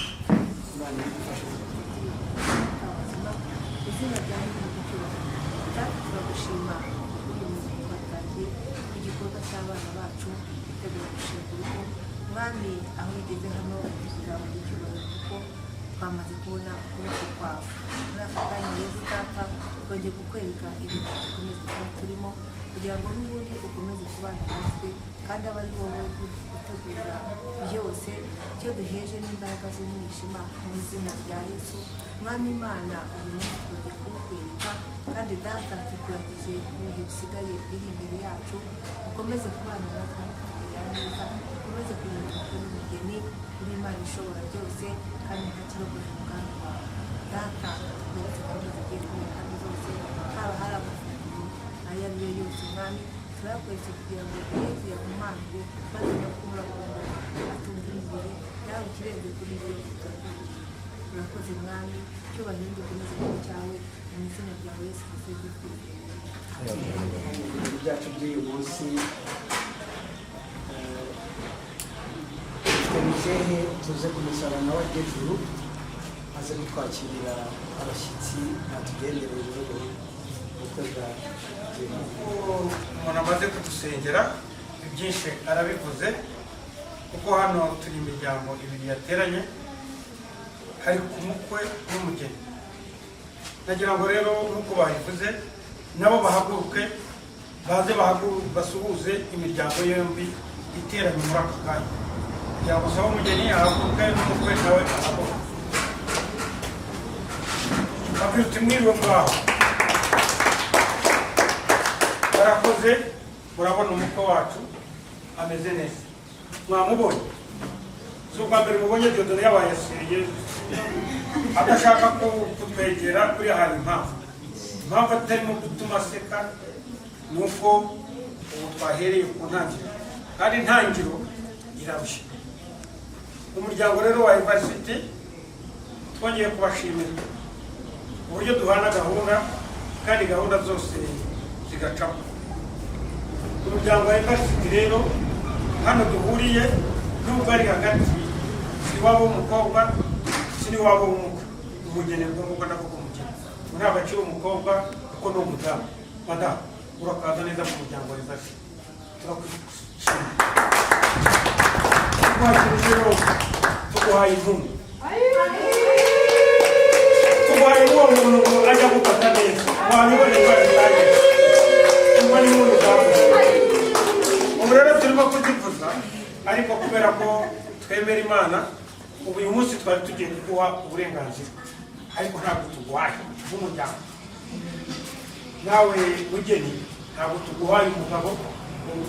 Imana idufashe. Izina ryawe ni icyubahiro. Data, turagushima uyu munsi twatangiye igikorwa cy'abana bacu bitegura gushinga urugo. Mwami, aho bigeze hano tuzabona icyubahiro kuko twamaze kubona ukuboko kwawe muri aka kanya. Rero Data, twongeye kukwereka ibintu dukomeza kuba turimo kugira ngo n'ubundi ukomeze kubana natwe, kandi abe ari wowe utegura byose. Icyo duheje n'imbaraga z'umwijima mu izina rya Yesu. Mwami Imana, uyu munsi tugiye kuwukwereka, kandi Data, tukuragije ibihe bisigaye biri imbere yacu. Ukomeze kubana natwe no kutugirira neza, ukomeze kurinda umukwe n'umugeni. Uri Imana ishobora byose, kandi ntakirogoje umugambi wawe. Data, tugeretse gahunda zigiye kubera kandi zose, haba hari amafunguro ayo ari yo yose, Mwami, turayakweretse kugira ngo uye tuyahumanure, maze nyakubahwa atunge umubiri nawe ikirenze kuri ibyo turakwiriye. Urakoze Mwami, cyubahiro gikomeze kuba cyawe, mu izina ryawe Yesu Kristo twizeye. Ibirori byacu by'uyu munsi, dufite muzehe tuze kumusaba nawe ajye ejuru, aze kutwakirira abashyitsi batugendereye muri ubu bukwe bwa Uko umuntu amaze kudusengera, ibyinshi arabivuze. Kuko hano turi imiryango ibiri yateranye, hari ku mukwe n'umugeni. Nagira ngo rero, nk'uko babivuze, nabo bahaguruke, baze basuhuze imiryango yombi iteranye muri aka kanya, kugira ngo usabe umugeni ahaguruke n'umukwe nawe ahaguruke. Babwira uti: "Mwiriwe mwaho." Barakoze. Murabona umukwe wacu ameze neza, mwamubonye. Si ubwa mbere mubonye Dieudonné yabaye sérieux, adashaka kutwegera. Kuriya hari impamvu. Impamvu atarimo gutuma aseka ni uko ubu twahereye ku ntangiriro, kandi intangiriro irarushya. Umuryango rero wa University twongeye kubashimira uburyo duhana gahunda kandi gahunda zose zigacamo. Umuryango wa University rero, hano duhuriye, nubwo ari hagati, si iwabo w'umukobwa, si n'iwabo w'umukwe, umugeni. Ubwo ngubwo ndavuga umugeni, ubu ntabwo akiri umukobwa kuko ni umudamu. Madamu, urakaza neza mu muryango wa University, turagushimira. Tuguhaye rero, tuguhaye impundu, tuguhaye uwo muntu ngo ajya gufata neza. Wabibonye ko yabitangiye, ubwo ni impundu zavuze. Ubu rero turimo kuzivuza, ariko kubera ko twemera Imana, ubu uyu munsi twari tugiye kuguha uburenganzira, ariko ntabwo tuguhaye nk'umuryango. Nawe mugeni, ntabwo tuguhaye umugabo,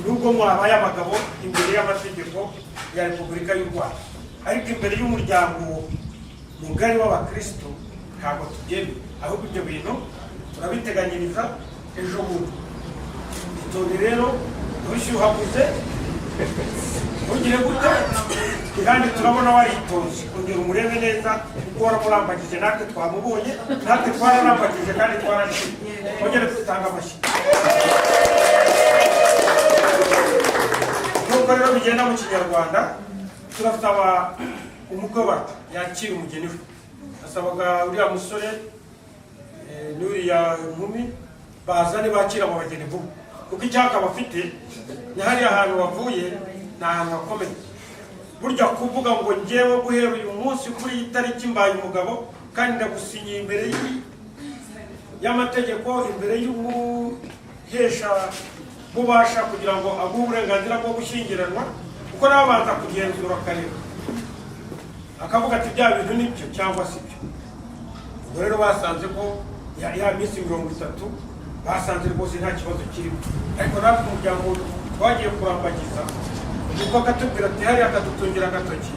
nubwo mwabaye abagabo imbere y'amategeko ya Repubulika y'u Rwanda, ariko imbere y'umuryango mugari w'abakristo ntabwo tubyemeye. Ahubwo ibyo bintu turabiteganyiriza ejo bundi. Itonde rero, ntushyuhaguze, ntugire gute, kandi turabona waritonze. Ongera umurebe neza kuko waramurambagije, natwe twamubonye, natwe twararambagije kandi twarashimye. Ongere dutanga amashyi. Nk'uko rero bigenda mu Kinyarwanda, turasaba umukwe wacu yakira umugeni we. Asabaga uriya musore n'uriya nkumi bazane bakira abo bageni vuba, kuko icyaka bafite ni hariya hantu bavuye, ni ahantu hakomeye. Burya kuvuga ngo ngewe guhera uyu munsi kuri iyi tariki mbaye umugabo kandi ndagusinyiye imbere y'amategeko, imbere y'umuhesha bubasha kugira ngo aguhe uburenganzira bwo gushyingiranwa, kuko nawe abanza kugenzura akareba, akavuga ati bya bintu ni byo cyangwa si byo. Ubwo rero basanze ko ya minsi 30, basanze rwose nta kibazo kirimo. Ariko natwe umuryango twagiye kurambagiza, kuko akatubwira ati hariya, akadutungira agatoki,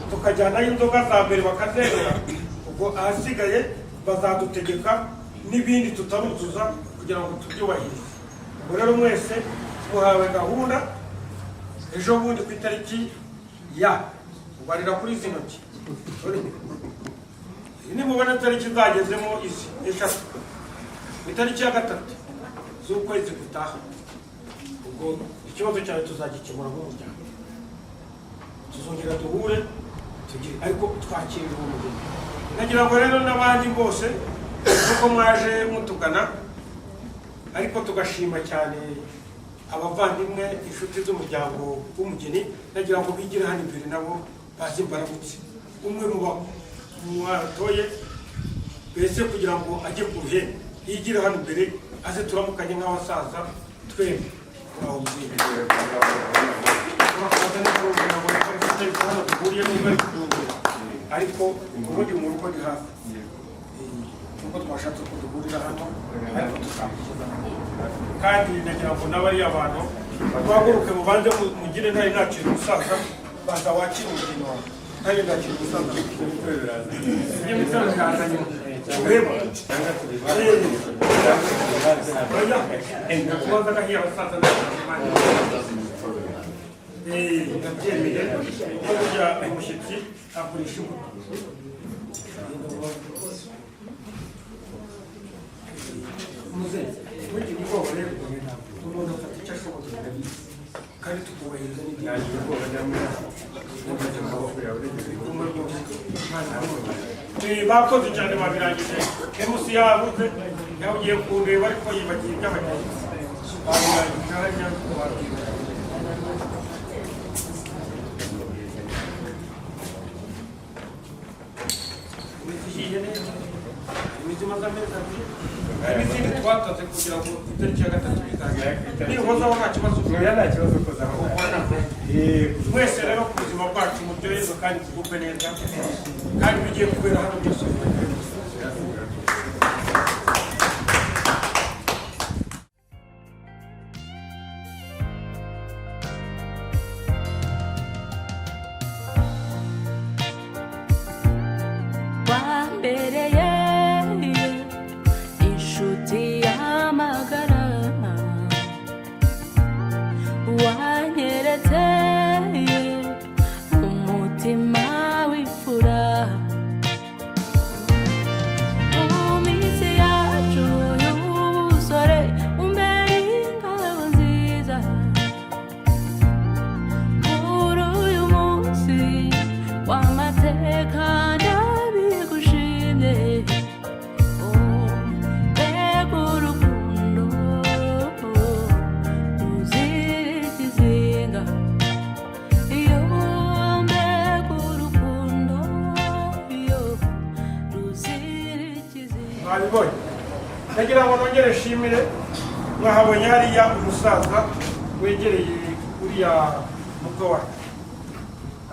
tukajyanayo inzoga za mbere bakazemera. Ubwo ahasigaye bazadutegeka n'ibindi tutaruzuza kugira ngo tubyubahirize. Ubwo rero mwese muhawe gahunda ejo bundi ku itariki ya ubarira kuri izi ntoki. Nimubona tariki zagezemo izi 3, ku itariki ya 3 z'ukwezi gutaha, ubwo ikibazo cyawe tuzagikemura nk'umuryango, tuzongera duhure tugire, ariko twakirira uwo mugeni. Nagira ngo rero n'abandi bose, kuko mwaje mutugana, ariko tugashima cyane abavandimwe, inshuti z'umuryango w'umugeni, nagira ngo bigire hano imbere nabo baze mbaramutse. Umwe mu mwatoye mbese kugira ngo ajye ku ruhembe, yigire hano imbere, aze turamukanye nk'abasaza twembi. Uraho mubyeyi, urakaza neza. Kugira ngo reka hano duhuriye, niba ari kudungura, ariko ubundi mu rugo ni hafi, nubwo twashatse ko duhurira hano, ariko tuzakugeza. Kandi nagira ngo n'abariya bantu duhaguruke, mubanze mugire. Ntari nakira umusaza, banza wakire umugeni wawe. Ntari nakira umusaza, ibyo bitaro biraza nyuma. Ureba, oya, kubanza agahiye abasaza. Ndabyemeye kuko burya umushyitsi agurisha imbuto. Muzehe, ntugire ubwoba rero, umuntu afata icyo ashoboye kandi tukubahiriza n'idini. Bakoze cyane, babirangije. MC yabuze, yahugiye kundeba, ariko yibagiye iby'abagenzi. Babirangije hariya, babwira. Imiti ihiye neza, imiti imaze amezi 2, hari n'izindi twataze kugira ngo ku itariki ya 3 bizagere. Nihozaho nta kibazo? Oya, nta kibazo, kozaho. Mwese rero, ku buzima bwacu muryoherwe kandi tugubwe neza, kandi bigiye kubera hano byose bibaye. Wambereye inshuti y'amagara, wanyeretse umutima w'imfura. Mu minsi yacu y'ubusore umbere ingabo nziza. Kuri uyu munsi w'amateka ndabigushimye. Oh, mbega urukundo ruzira ikizinga! Iyo, mbega urukundo, iyo ruzira ikizinga. Mwabibonye. Ndagira ngo nongere nshimire. Mwahabonye hariya umusaza wegereye uriya mukwe wacu,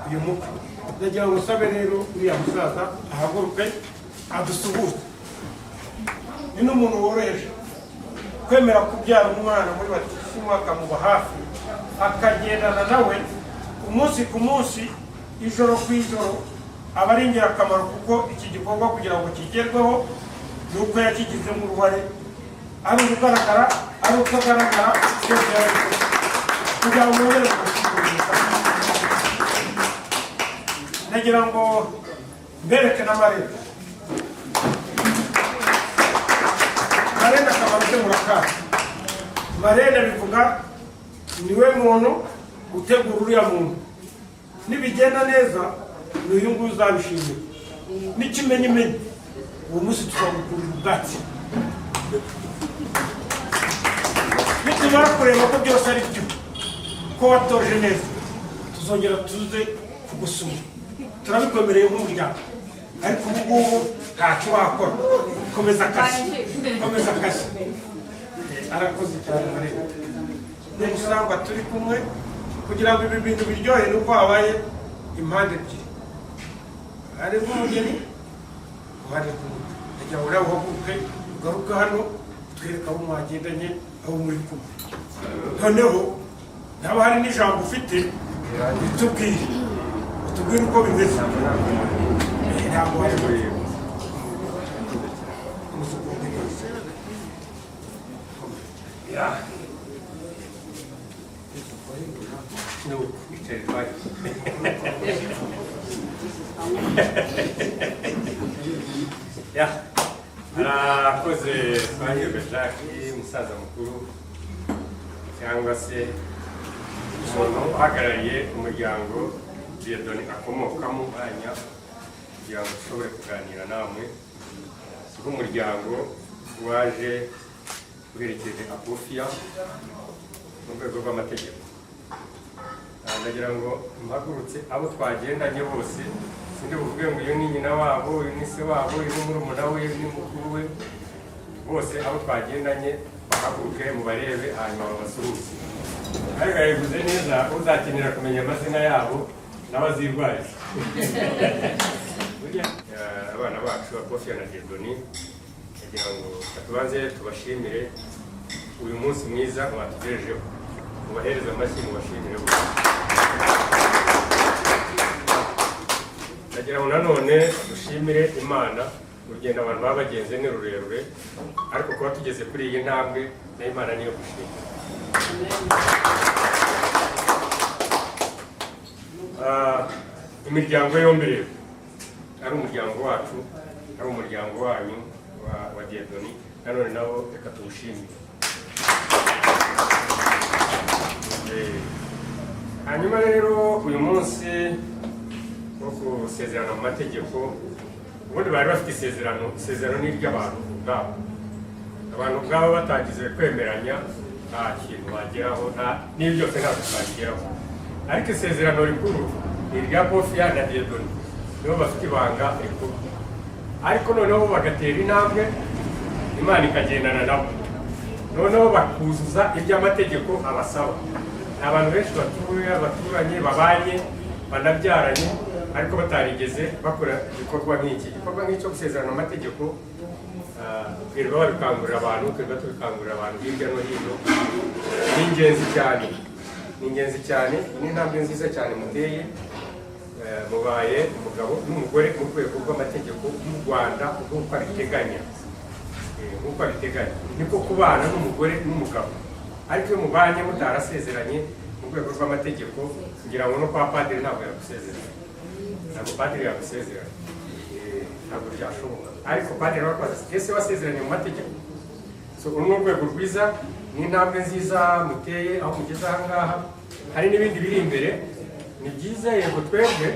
uyu mukwe. Ndagira ngo usabe rero uriya musaza ahaguruke adusuhuze. Ni n'umuntu woroheje kwemera kubyara umwana muri batisimu, akamuba hafi, akagendana nawe umunsi ku munsi, ijoro ku ijoro. Aba ari ingirakamaro, kuko iki gikorwa kugira ngo kigerweho ni uko yakigizemo uruhare, ari urugaragara, ari utagaragara, byose yarabikoze kugira ngo wongere kumushyikiriza. Ndagira ngo mbereke na marene. Marene akamaro ke murakazi. Marene bivuga niwe muntu utegura uriya muntu. Nibigenda neza, ni uyu nguyu uzabishimira. N'ikimenyimenyi, uwo munsi tuzagukurira ubwatsi. Nitumara kureba ko byose ari byo, ko watoje neza, tuzongera tuze kugusura. Turabikwemereye nk'umuryango, ariko ubu ngubu ntacyo wakora. Komeza akazi, komeza akazi. Arakoze cyane marene. Ni usangwa turi kumwe kugira ngo ibi bintu biryohe, nuko habaye impande ebyiri: uruhande rw'umugeni, uruhande rw'umukwe. Ndagira ngo nawe uhaguruke, ugaruke hano, twereke abo mwagendanye, abo muri kumwe. Noneho nawe hari n'ijambo ufite, utubwire, utubwire uko bimeze. Ntabwo wari umusuku neza. Ya. Nuko icara iwacu. Ya. Arakoze Twahirwe Jacques, umusaza mukuru cyangwa se umuntu uhagarariye umuryango Dieudonné akomokamo, umwanya kugira ngo dushobore kuganira namwe nk'umuryango waje uherekeje Apophia mu rwego rw'amategeko. Ndagira ngo mpagurutse abo twagendanye bose. Sindi buvuge ngo uyu ni nyina wabo, uyu ni se wabo, uyu ni murumuna we, uyu ni mukuru we. Bose abo twagendanye bahaguruke mubarebe, hanyuma babasuhuze. Ariko yabivuze neza, uzakenera kumenya amazina yabo nawe azirwarize. Burya, abana bacu Apophia na Dieudonné, kugira ngo tubanze tubashimire uyu munsi mwiza mwatugejejeho. Mubahereze amashyi, mubashimire bose. Ndagira ngo nanone dushimire Imana. Urugendo abantu baba bagenze ni rurerure, ariko kuba tugeze kuri iyi ntambwe na Imana niyo gushima. Imiryango yombi rero, ari umuryango wacu, ari umuryango wanyu wa Dieudonné, nanone nabo reka tuwushimire. Hanyuma rero uyu munsi wo gusezerana mu mategeko, ubundi bari bafite isezerano. Isezerano ni iry'abantu ubwabo. Abantu ubwabo batagize kwemeranya nta kintu bageraho, nta n'ibi byose ntabwo twabigeraho. Ariko isezerano rikuru ni irya Apophia na Dieudonné, nibo bafite ibanga rikuru. Ariko noneho bagatera intambwe, Imana ikagendana nabo, noneho bakuzuza ibyo amategeko abasaba. Ni abantu benshi batuye, baturanye, babanye, banabyaranye, ariko batarigeze bakora igikorwa nk'iki, igikorwa nk'icyo gusezerana amategeko. Twirirwa babikangurira abantu, twirirwa tubikangurira abantu hirya no hino. Ni ingenzi cyane, ni ingenzi cyane, ni intambwe nziza cyane muteye. Mubaye umugabo n'umugore mu rwego rw'amategeko y'u Rwanda nk'uko abiteganya. Nk'uko abiteganya niko kubana n'umugore n'umugabo. Ariko iyo mubanye mutarasezeranye mu rwego rw'amategeko, ngira ngo no kwa padiri ntabwo yagusezerana, ntabwo padiri yagusezerana. Ntabwo byashoboka. Ariko padiri arababaza ati: "Ese wasezeranye mu mategeko?" So uru ni urwego rwiza, ni intambwe nziza muteye aho mugeze aha ngaha. Hari n'ibindi biri imbere, ni byiza. Yego, twebwe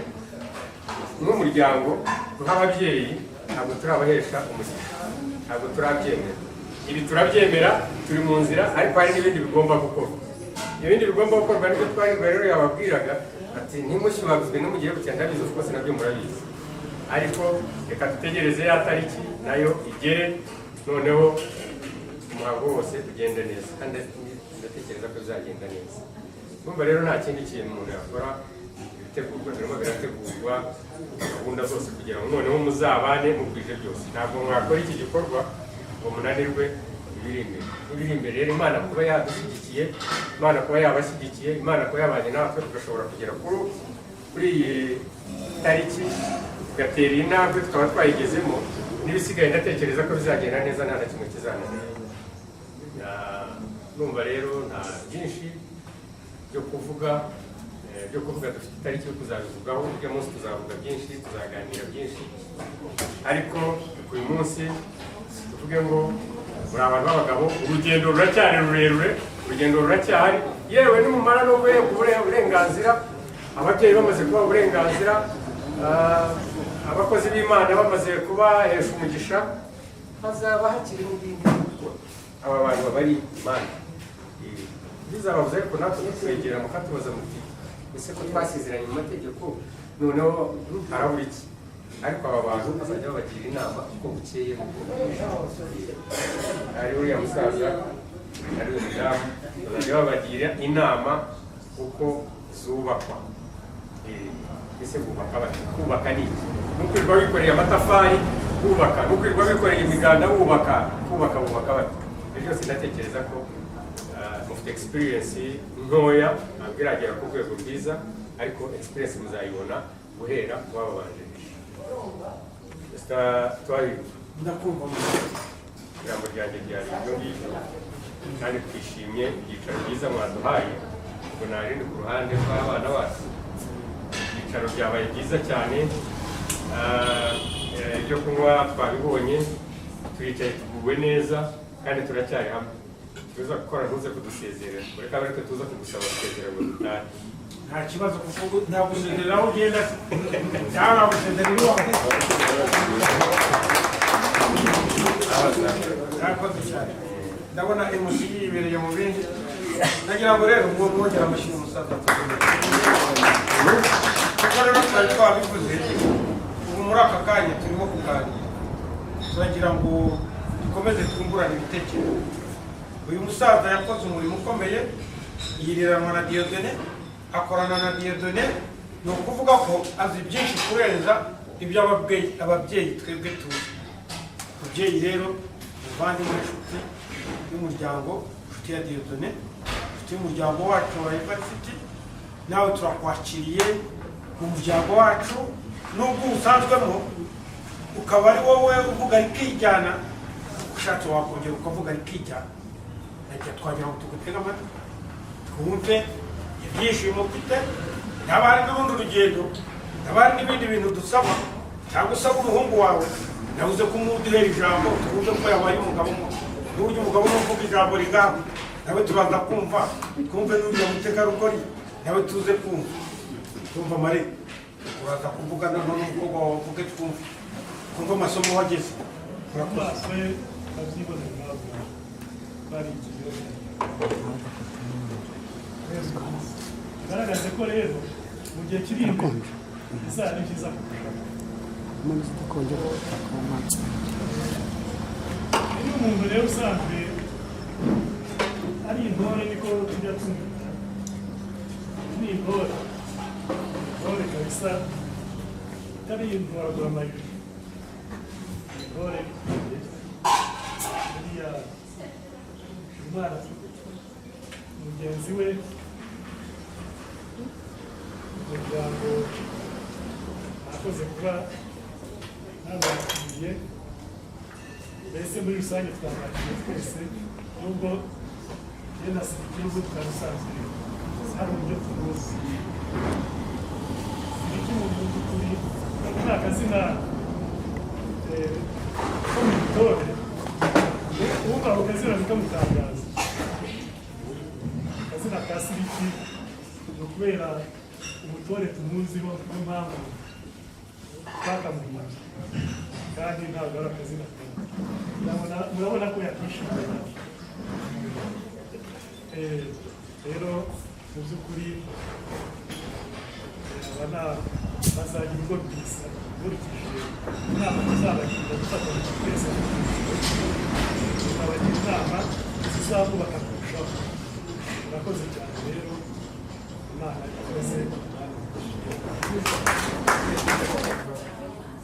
nk'umuryango, nk'ababyeyi, ntabwo turabahesha umugisha, ntabwo turabyemera. Ibi turabyemera, turi mu nzira, ariko hari n'ibindi bigomba gukorwa. Ibindi bigomba gukorwa nibyo twahirwa rero yababwiraga ati: "Ntimushyuhaguzwe nimugiye gutya." Ndabizi, of course nabyo murabizi, ariko reka dutegereze ya tariki nayo igere, noneho umuhango wose ugende neza, kandi ndatekereza ko bizagenda neza. Urumva rero nta kindi kintu umuntu yakora, ibitegurwa birimo birategurwa, gahunda zose kugira ngo noneho muzabane mukwije byose. Ntabwo mwakora iki gikorwa ngo munanirwe ibiri imbere. Ibiri imbere rero, Imana kuba yadushyigikiye, Imana kuba yabashyigikiye, Imana kuba yabanye natwe, tugashobora kugera kuri iyi tariki, tugatera iyi ntambwe, tukaba twayigezemo, n'ibisigaye ndatekereza ko bizagenda neza, nta na kimwe kizananira. Numva rero nta byinshi byo kuvuga, byo kuvuga. Dufite itariki yo kuzabivugaho. Ujya munsi tuzavuga byinshi, tuzaganira byinshi, ariko uyu munsi tuvuge ngo muri abantu b'abagabo, urugendo ruracyari rurerure, urugendo ruracyahari. Yewe, nimumara no guhebwa uburenganzira, ababyeyi bamaze kubaha uburenganzira, abakozi b'Imana bamaze kubahesha umugisha, hazaba hakiriho ibindi gukora. Aba bantu baba ari Imana bizababuza, ariko natwe twegera mukatubaza muti: "Ese ko twasezeranye mu mategeko, noneho harabura iki?" Ariko aba bantu bazajya babagira inama uko bukeye n'uko bwije. Ari uriya musaza, ari uyu mudamu, bazajya babagira inama uko zubakwa. Ese bubaka bate? Kubaka ni iki? Nukwirirwa wikoreye amatafari wubaka, nukwirirwa wikoreye imiganda wubaka? Kubaka bubaka bate? Ibyo byose ndatekereza ko mufite experience ntoya, ntabwo iragera ku rwego rwiza, ariko experience muzayibona guhera ku bababanjirije. Mr. Twahirwa, Ndakumva. Ijambo ryanjye ryari ibyo ngibyo, kandi twishimye ibyicaro byiza mwaduhaye. Ubwo narindi ku ruhande rw'abana bacu, ibyicaro byabaye byiza cyane. Ibyo kunywa twabibonye, turicaye tuguwe neza, kandi turacyari hamwe. Tuza gukora, ntuze kudusezerera, ureka ariko tuza kugusaba gusezera ngo dutahe. Nta kibazo, kuko nagusezerera aho ugenda, cyangwa nagusezerera iwawe. Murakoze cyane. Ndabona MC yibereye mu bindi. Ndagira ngo rero ngo mwongere amashyi umusaza, kuko rero twari twabivuze. Ubu muri aka kanya turimo kuganira, turagira ngo dukomeze twungurane ibitekerezo. Uyu musaza yakoze umurimo ukomeye, yiriranwa na Dieudonné, akorana na Dieudonné. Ni ukuvuga ko azi byinshi kurenza ibyo ababyeyi twebwe tuzi. Mubyeyi rero, muvandimwe, inshuti y'umuryango, inshuti ya Dieudonné, inshuti y'umuryango wacu wa Evarisiti, nawe turakwakiriye mu muryango wacu, nubwo usanzwemo ukaba ari wowe uvuga rikijyana. Ushatse wakongera ukavuga rikijyana. Najya twagira ngo tugutege amatwi, twumve ibyishimo ufite. Haba hari n'urundi rugendo, haba hari n'ibindi bintu dusaba cyangwa usaba umuhungu wawe, nawe uze kumuduhera ijambo, twumve ko yabaye umugabo muto. N'uburyo umugabo n'uvuga ijambo rigamba, nawe tubanza kumva, twumve n'uriya mutegarugori nawe tuze kumva. Twumva mare uraza kuvuga, noneho n'umukobwa wawe uvuge, twumve, twumve amasomo wageze. Murakoze. Maso ye abyibonera ntabwo barigiye bigaragaze ko rero mu gihe kiri imbere bizaba ari byiza kurushaho. Iyo umuntu rero usanzwe ari intore, niko tujya tumwita, ni intore, intore kabisa, itari intoragura amayeri, intore buriya umwana mugenzi we, umuryango akoze kuba nabakiriye. Mbese muri rusange twakiriye twese, nubwo njye na Siriki nubwo twari dusanzwe hari uburyo tumuzi. Siriki mu by'ukuri ni akazina ko mu gitore, uwumva ako kazina bikamutangaza. Akazina ka Siriki ni ukubera ubutore tumuziho, niyo mpamvu twakamuhimbye, kandi ntabwo ari akazina kabi. Murabona ko yakishimiye. Rero mu by'ukuri aba bazagira urugo rwiza nkurikije inama tuzabagira, dufatanyije twese tuzabagira inama zizabubaka kurushaho. Murakoze cyane rero, Imana ikomeze.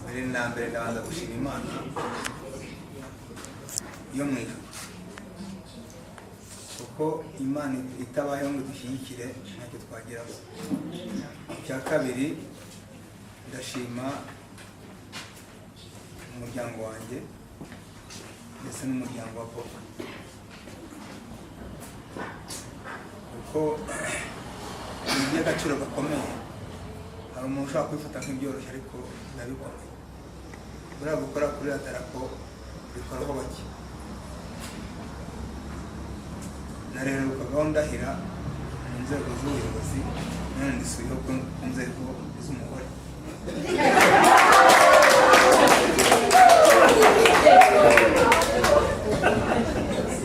Mbere na mbere ndabanza gushima Imana yo mu ijuru, kuko Imana itabayeho ngo idushyigikire ntacyo twageraho. Icya kabiri, ndashima umuryango wanjye ndetse n'umuryango wa Papa, kuko ni iby'agaciro gakomeye. Hari umuntu ushobora kubifata nk'ibyoroshye, ariko biba bikomeye. Buriya gukora kuri iriya darapo bikoraho bake. Narerukaga ndahira mu nzego z'ubuyobozi, none ndisubiyeho ku nzego z'umugore.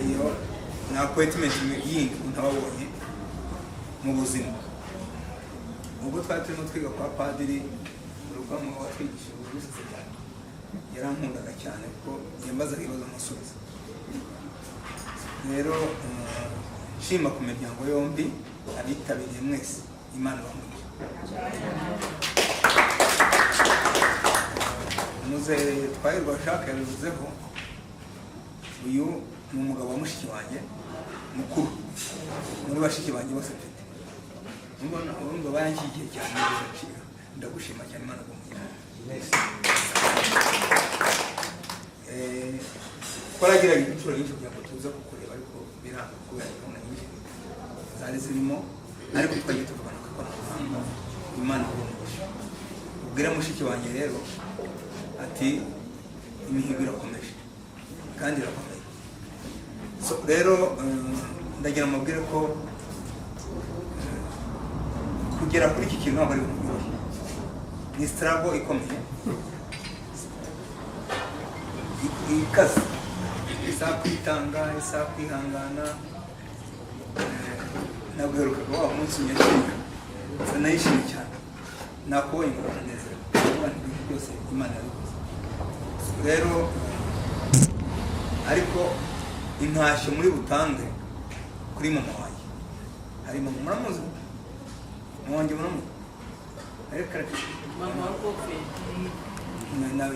Iyo ni appointment yindi ntababonye mu buzima. Ubwo twari turimo twiga kwa padiri Rugamba watwigishije ubusizi cyane, yarankundaga cyane kuko yambazaga ibibazo nkamusubiza. Rero nshima ku miryango yombi, abitabiriye mwese, Imana ibahe. Muzehe Twahirwa Jacques yabivuzeho, uyu ni umugabo wa mushiki wanjye mukuru muri bashiki banjye bose mfite. Urumva baranshyigikiye cyane, agaciro. Ndagushima cyane, Imana iguhe. Twaragerageje inshuro nyinshi kugira ngo tuze kukureba, ariko biranga kubera gahunda nyinshi zari zirimo, ariko twagiye tuvugana ku ikoranabuhanga. Imana iguhe umugisha. Ubwire mushiki wanjye rero ati imihigo irakomeje kandi irakomeye. So rero ndagira mubwire ko kugera kuri iki kintu ntabwo ari ibintu byoroshye, ni struggle ikomeye ikaze, isaba kwitanga, isaba kwihangana. Nabwirukaga wa munsi unyakira nayishimye cyane, nakubonye ngo uranezerwa, ibintu byose Imana yabikoze. Rero ariko intashyo muri butange kuri mama wanjye, hari mama muramuzi, mama wanjye muramuzi, ariko Mama wa Kofi.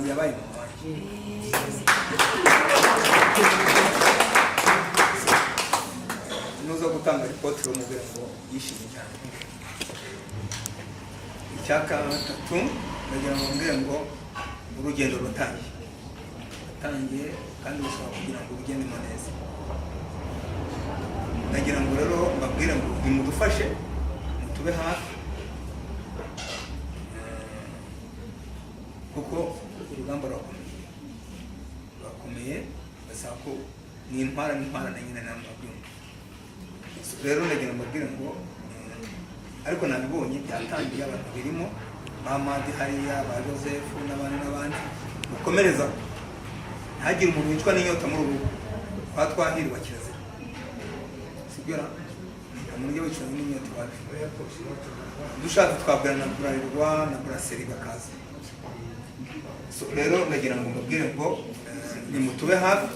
Yabaye mama wanjye. Nuza gutanga ripoti bamubwira ngo yishimye cyane. Icya gatatu, ndagira ngo mbwire ngo urugendo ruratangiye, ruratangiye kandi bisaba kugira ngo urugendemo neza. Ndagira ngo rero mbabwire ngo nimudufashe, mutube hafi, kuko urugamba rurakomeye, rurakomeye, basaba ko ni intwara n'intwara na nyine namwe murabyumva. Rero ndagira ngo mbabwire ngo ariko nabibonye byatangiye, abantu birimo ba Madi hariya, ba Joseph n'abandi n'abandi, mukomereza, ntihagire umuntu wicwa n'inyota muri ubu rugo. Kwa Twahirwa kirazira, sibyo ra? Nta muntu ujya wicwa n'inyota iwacu. Dushatse twabwira na Bralirwa na Brasserie bakaza. So, rero ndagira ngo mbabwire ngo nimutube hafi.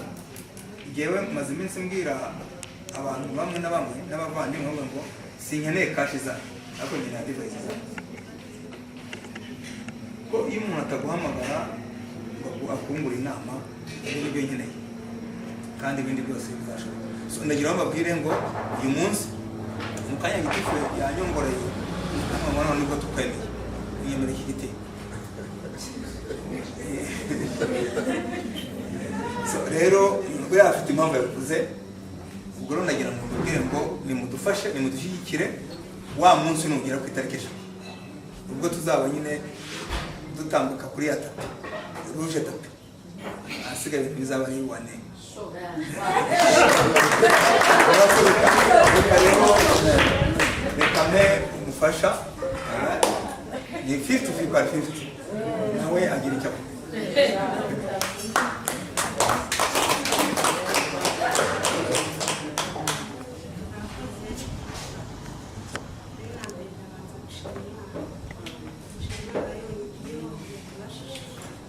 Ngewe maze iminsi mbwira abantu bamwe na bamwe n'abavandimwe bavuga ngo sinkeneye cash zanyu, ariko nkeneye advice zanyu, ko iyo umuntu ataguhamagara ngo akungure inama, ibyo nibyo nkeneye, kandi ibindi byose bizashoboka. So ndagira ngo mbabwire ngo uyu munsi mu kanya gitifu yanyongoreye, mama, none nibwo tukwemeye, unyemera iki giti. So rero buriya afite impamvu yabivuze. Ubwo rero nagira ngo mbabwire ngo nimudufashe, nimudushyigikire. Wa munsi nugera ku itariki 3, ubwo tuzaba nyine dutambuka kuri ya tapis rouge, tapis ahasigaye ibintu bizaba ari wane. Reka rero, reka mpe umufasha, ni 50 by 50, nawe agira icyo avuga.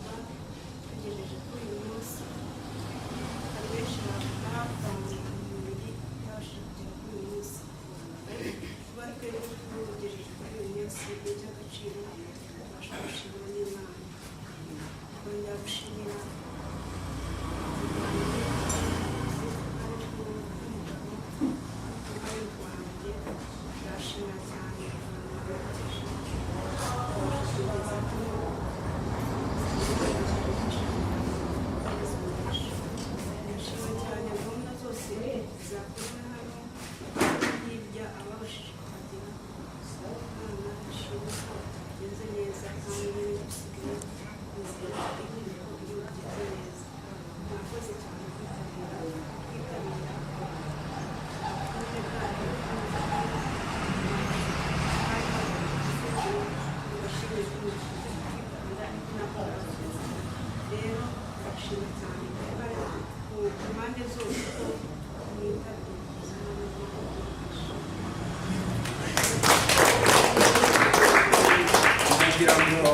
Tugejeje kuri uyu munsi. Hari benshi bavanze umubiri batabashije kugera kuri uyu munsi, ariko kuba twebwe tugejeje kuri uyu munsi ni iby'agaciro, tubasha gushimira n'Imana, twongera gushimira ariko n'umugabo ari wanjye. Ndashimira cyane abantu baherekeje hano. Ndashima cyane gahunda zose zakozwe hano, hirya ababashije kuhagera. Imana ishimwe ko byagenze neza, kandi n'ibindi bisigaye inzira iri ko iri bugende neza. Mwakoze cyane kwitabira ubutumire bwanyu. Ndashimira ko mwashyize kwitabira inama. Rero ndashima cyane ku mpande zose ko mwitabiriye kuza hano. Ndagira ngo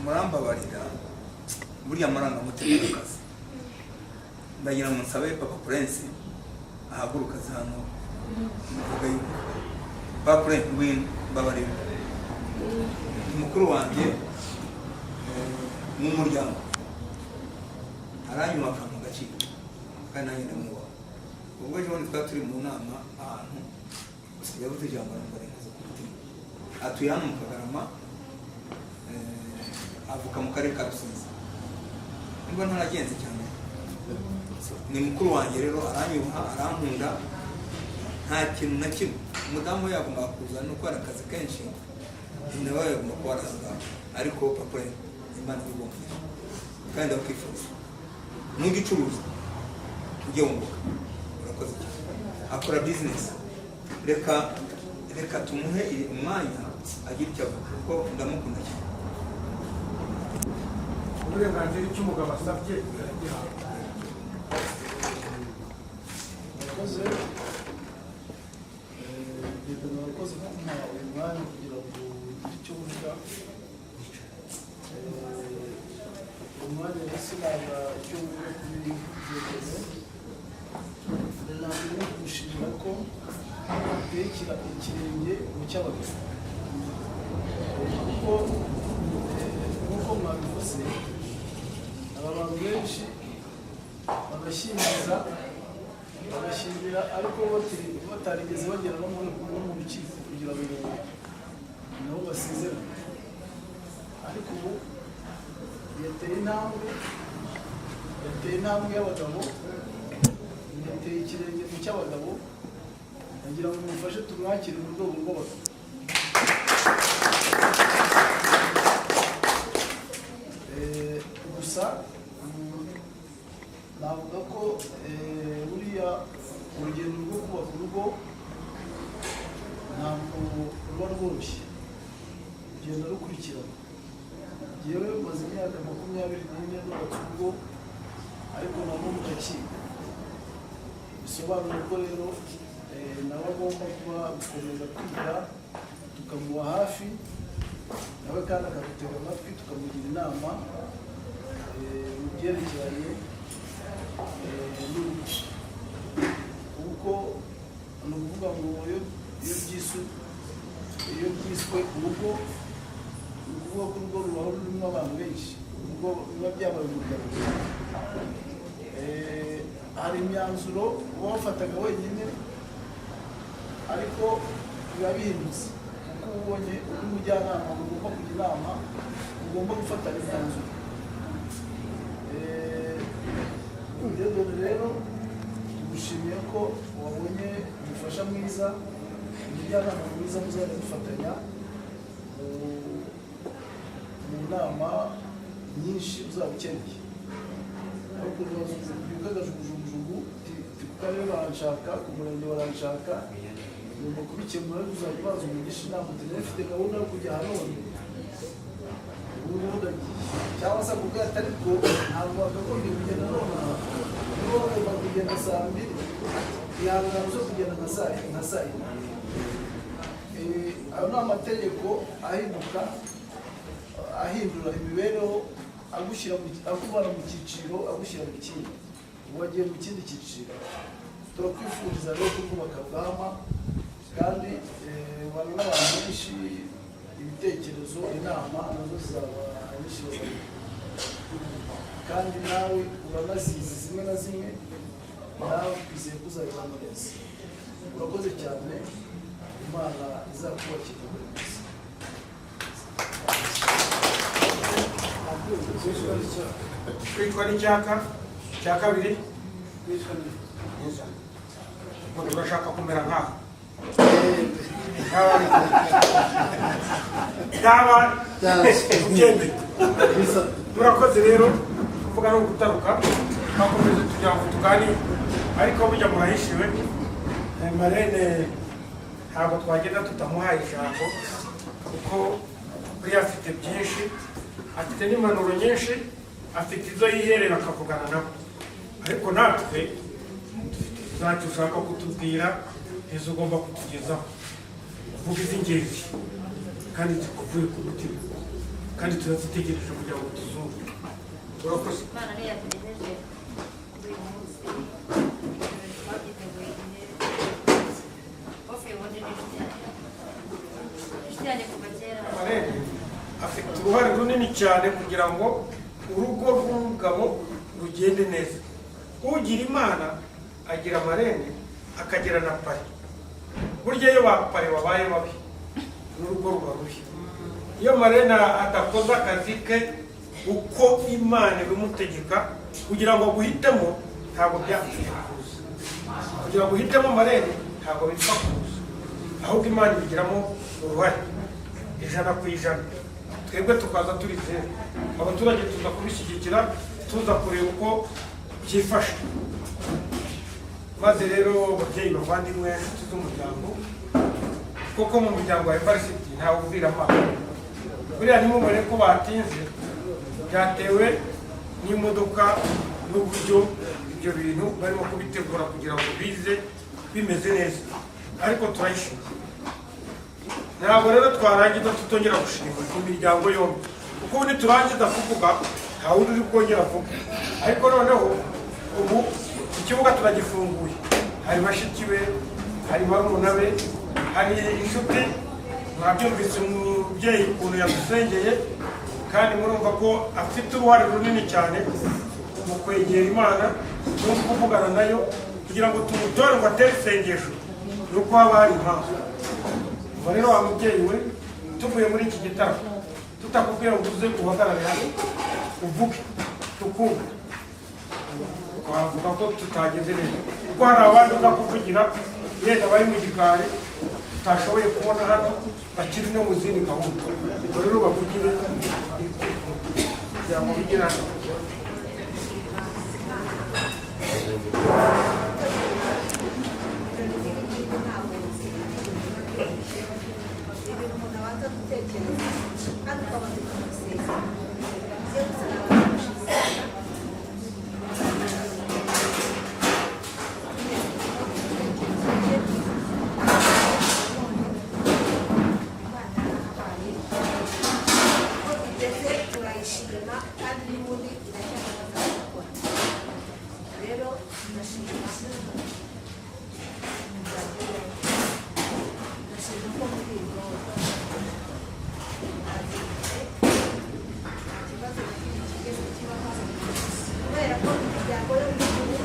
murambabarira, burya amarangamutima y'akazi. Ndagira ngo nsabe Papa Prince ahaguruka aze hano mvuga yuko Papa Prince, ngwino, mbabarira. Ni mukuru wanjye mu muryango, aranyuma akampa agaciro kandi nanjye ndamwubaha. Ubwo ejo bundi twari turi mu nama ahantu, yavuze ijambo numva rinkoze ku mutima. Atuye hano mu Kagarama, avuka mu karere ka Rusizi niba ntaragenze cyane. Ni mukuru wanjye rero, aranyubaha, arankunda, nta kintu na kimwe. Umudamu we yagombaga kuza, no kubera akazi kenshi nawe yagomba kuba ari aho ngaho, ariko papa, Imana ibibonye kandi ndakwifuza, nujya ucuruza ujye wunguka. Urakoze cyane, akora business. Reka tumuhe umwanya agire icyo avuga kuko ndamukunda cyane. Uburenganzira, icyo umugabo asabye aragihabwa. Murakoze. Leta, murakoze kumpa uyu mwanya kugira ngo ugire icyo uvuga. Uyu mwanya rero sinaga icyo mvuga kuri Dieudonné. Ntabwo ni gushimira ko uteye ikirenge mu cy'abagabo, kuko nk'uko mwabivuze, aba bantu benshi bagashyingiza, bagashyingira, ariko batarigeze bagera no mu rukiko kugira ngo nabo basezerane. Ariko ubu yateye intambwe, yateye intambwe y'abagabo, yateye ikirenge mu cy'abagabo. Ndagira ngo mumufashe tumwakire mu rwego rw'abagabo. Gusa navuga ko buriya urugendo rwo kubaka urugo ntabwo ruba rworoshye, rugenda rukurikirana. Njyewe maze imyaka 24 nubatse urugo, ariko na n'ubu ndakiga. Bisobanura ko rero nawe agomba kuba gukomeza kwiga, tukamuba hafi. Nawe kandi akadutega amatwi, tukamugira inama mu byerekeranye n'urugo, kuko ni ukuvuga ngo iyo byiswe urugo, ni ukuvuga ko urugo rubaho rurimo abantu benshi, urugo biba byabaye umuryango. Hari imyanzuro uba wafataga wenyine, ariko biba bihindutse kuko uba ubonye undi mujyanama mugomba kujya inama, mugomba gufatana imyanzuro. Dieudonné rero, tugushimiye ko wabonye umufasha mwiza, umujyanama mwiza muzajya mufatanya mu nama nyinshi uzaba ukeneye. Ariko ubyuka agajugujugujugu ti ku karere baranshaka, ku murenge baranshaka, ugomba kubikemura, ariko uzajya ubanza umugisha inama uti: "Nari mfite gahunda yo kujya aha, none ubu ngubu ndagiye," cyangwa se akubwira ati: "Ariko ntabwo wakagombye kugenda nonaha, niba wagomba kugenda saa 2, ihangane uze kugenda nka saa 4." Ayo ni amategeko ahinduka, ahindura imibereho, agushyira akuvana mu cyiciro agushyira mu kindi. Ubu wagiye mu kindi cyiciro. Turakwifuriza rero kurwubaka rugahama, kandi ubana n'abantu benshi, ibitekerezo, inama nazo zizaba nyinshi bazaguha, kandi nawe uranazizi zimwe na zimwe, nawe twizeye ko uzabibamo neza. Urakoze cyane, Imana izakubakira buri munsi. Kwicwa n'icyaka cya kabiri ngo turashaka kumera nkaho yaba ubyemeye. Murakoze rero. Kuvuga no gutaruka, twakomeje tugira ngo tuganire, ariko burya murahishiwe. Marene ntabwo twagenda tutamuhaye ijambo, kuko buriya afite byinshi, afite n'impanuro nyinshi, afite izo yiherera akavugana nabo, ariko natwe dufite izacu ushaka kutubwira, izo ugomba kutugezaho, uvuga iz'ingenzi kandi zikuvuye ku mutima, kandi turazitegereje kugira ngo tuzumve. Urakoze. Imana niyo yatugejeje kuri uyu munsi. Ibirori twabyiteguye igihe. Kofi ubundi ni inshuti yanjye, inshuti yanjye kuva kera. Marene afite uruhare runini cyane kugira ngo urugo rw'umugabo rugende neza. Ugira Imana agira marene, akagira na parrain. Burya iyo ba parrain babaye babi, n'urugo ruba rubi. Iyo marene adakoze akazi ke uko Imana ibimutegeka kugira ngo aguhitemo, ntabwo byapfuye kuza. Kugira ngo uhitemo marene ntabwo bipfa kuza, ahubwo Imana ibigiramo uruhare 100%, twebwe tukaza turi zeru. Abaturage tuza kubishyigikira, tuza kureba uko byifashe. Maze rero, ababyeyi, bavandimwe, inshuti z'umuryango, kuko mu muryango wa Evarisiti ntawe ubwira amaso. Buriya ntimubone ko batinze, byatewe n'imodoka n'uburyo ibyo bintu barimo kubitegura kugira ngo bize bimeze neza, ariko turayishimiye. Ntabwo rero twarangiza tutongera gushima imiryango yombi, kuko ubu niturangiza kuvuga nta wundi uri bwongera avuga. Ariko noneho ubu ikibuga turagifunguye, hari bashiki be, hari barumuna be, hari inshuti. Mwabyumvise umubyeyi ukuntu yadusengeye, kandi murumva ko afite uruhare runini cyane mu kwegera Imana no kuvugana nayo. Kugira ngo tumutore ngo atere isengesho ni uko haba hari impamvu. Ubwo rero wa mubyeyi we, tuvuye muri iki gitaramo tutakubwira ngo uze uhagarare hano uvuge tukumve, twavuga ko tutageze neza, kuko hari abandi uza kuvugira yenda bari mu gikari tutashoboye kubona hano, bakiri no mu zindi gahunda. Ubwo rero bavugire kugira ngo bigire hano. Ibintu umuntu abanza gutekereza kandi ukabanza ukamusezera. Iyo gusa nabanza gushimira. Kubera ko imiryango yo mu gihugu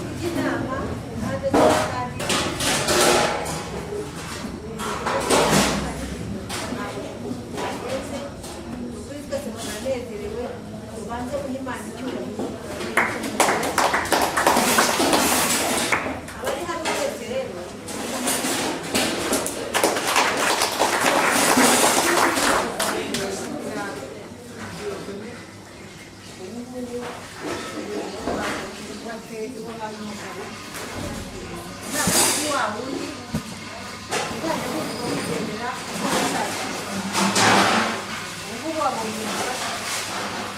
tujya inama impande zose, kandi kuri twese turanezerewe. Tubanze guha Imana icyubahiro. Abari hano twese rero, nta wa wundi uzajya wumva wigendera uko wishakiye. Ubu ngubu wabonye umufasha wawe,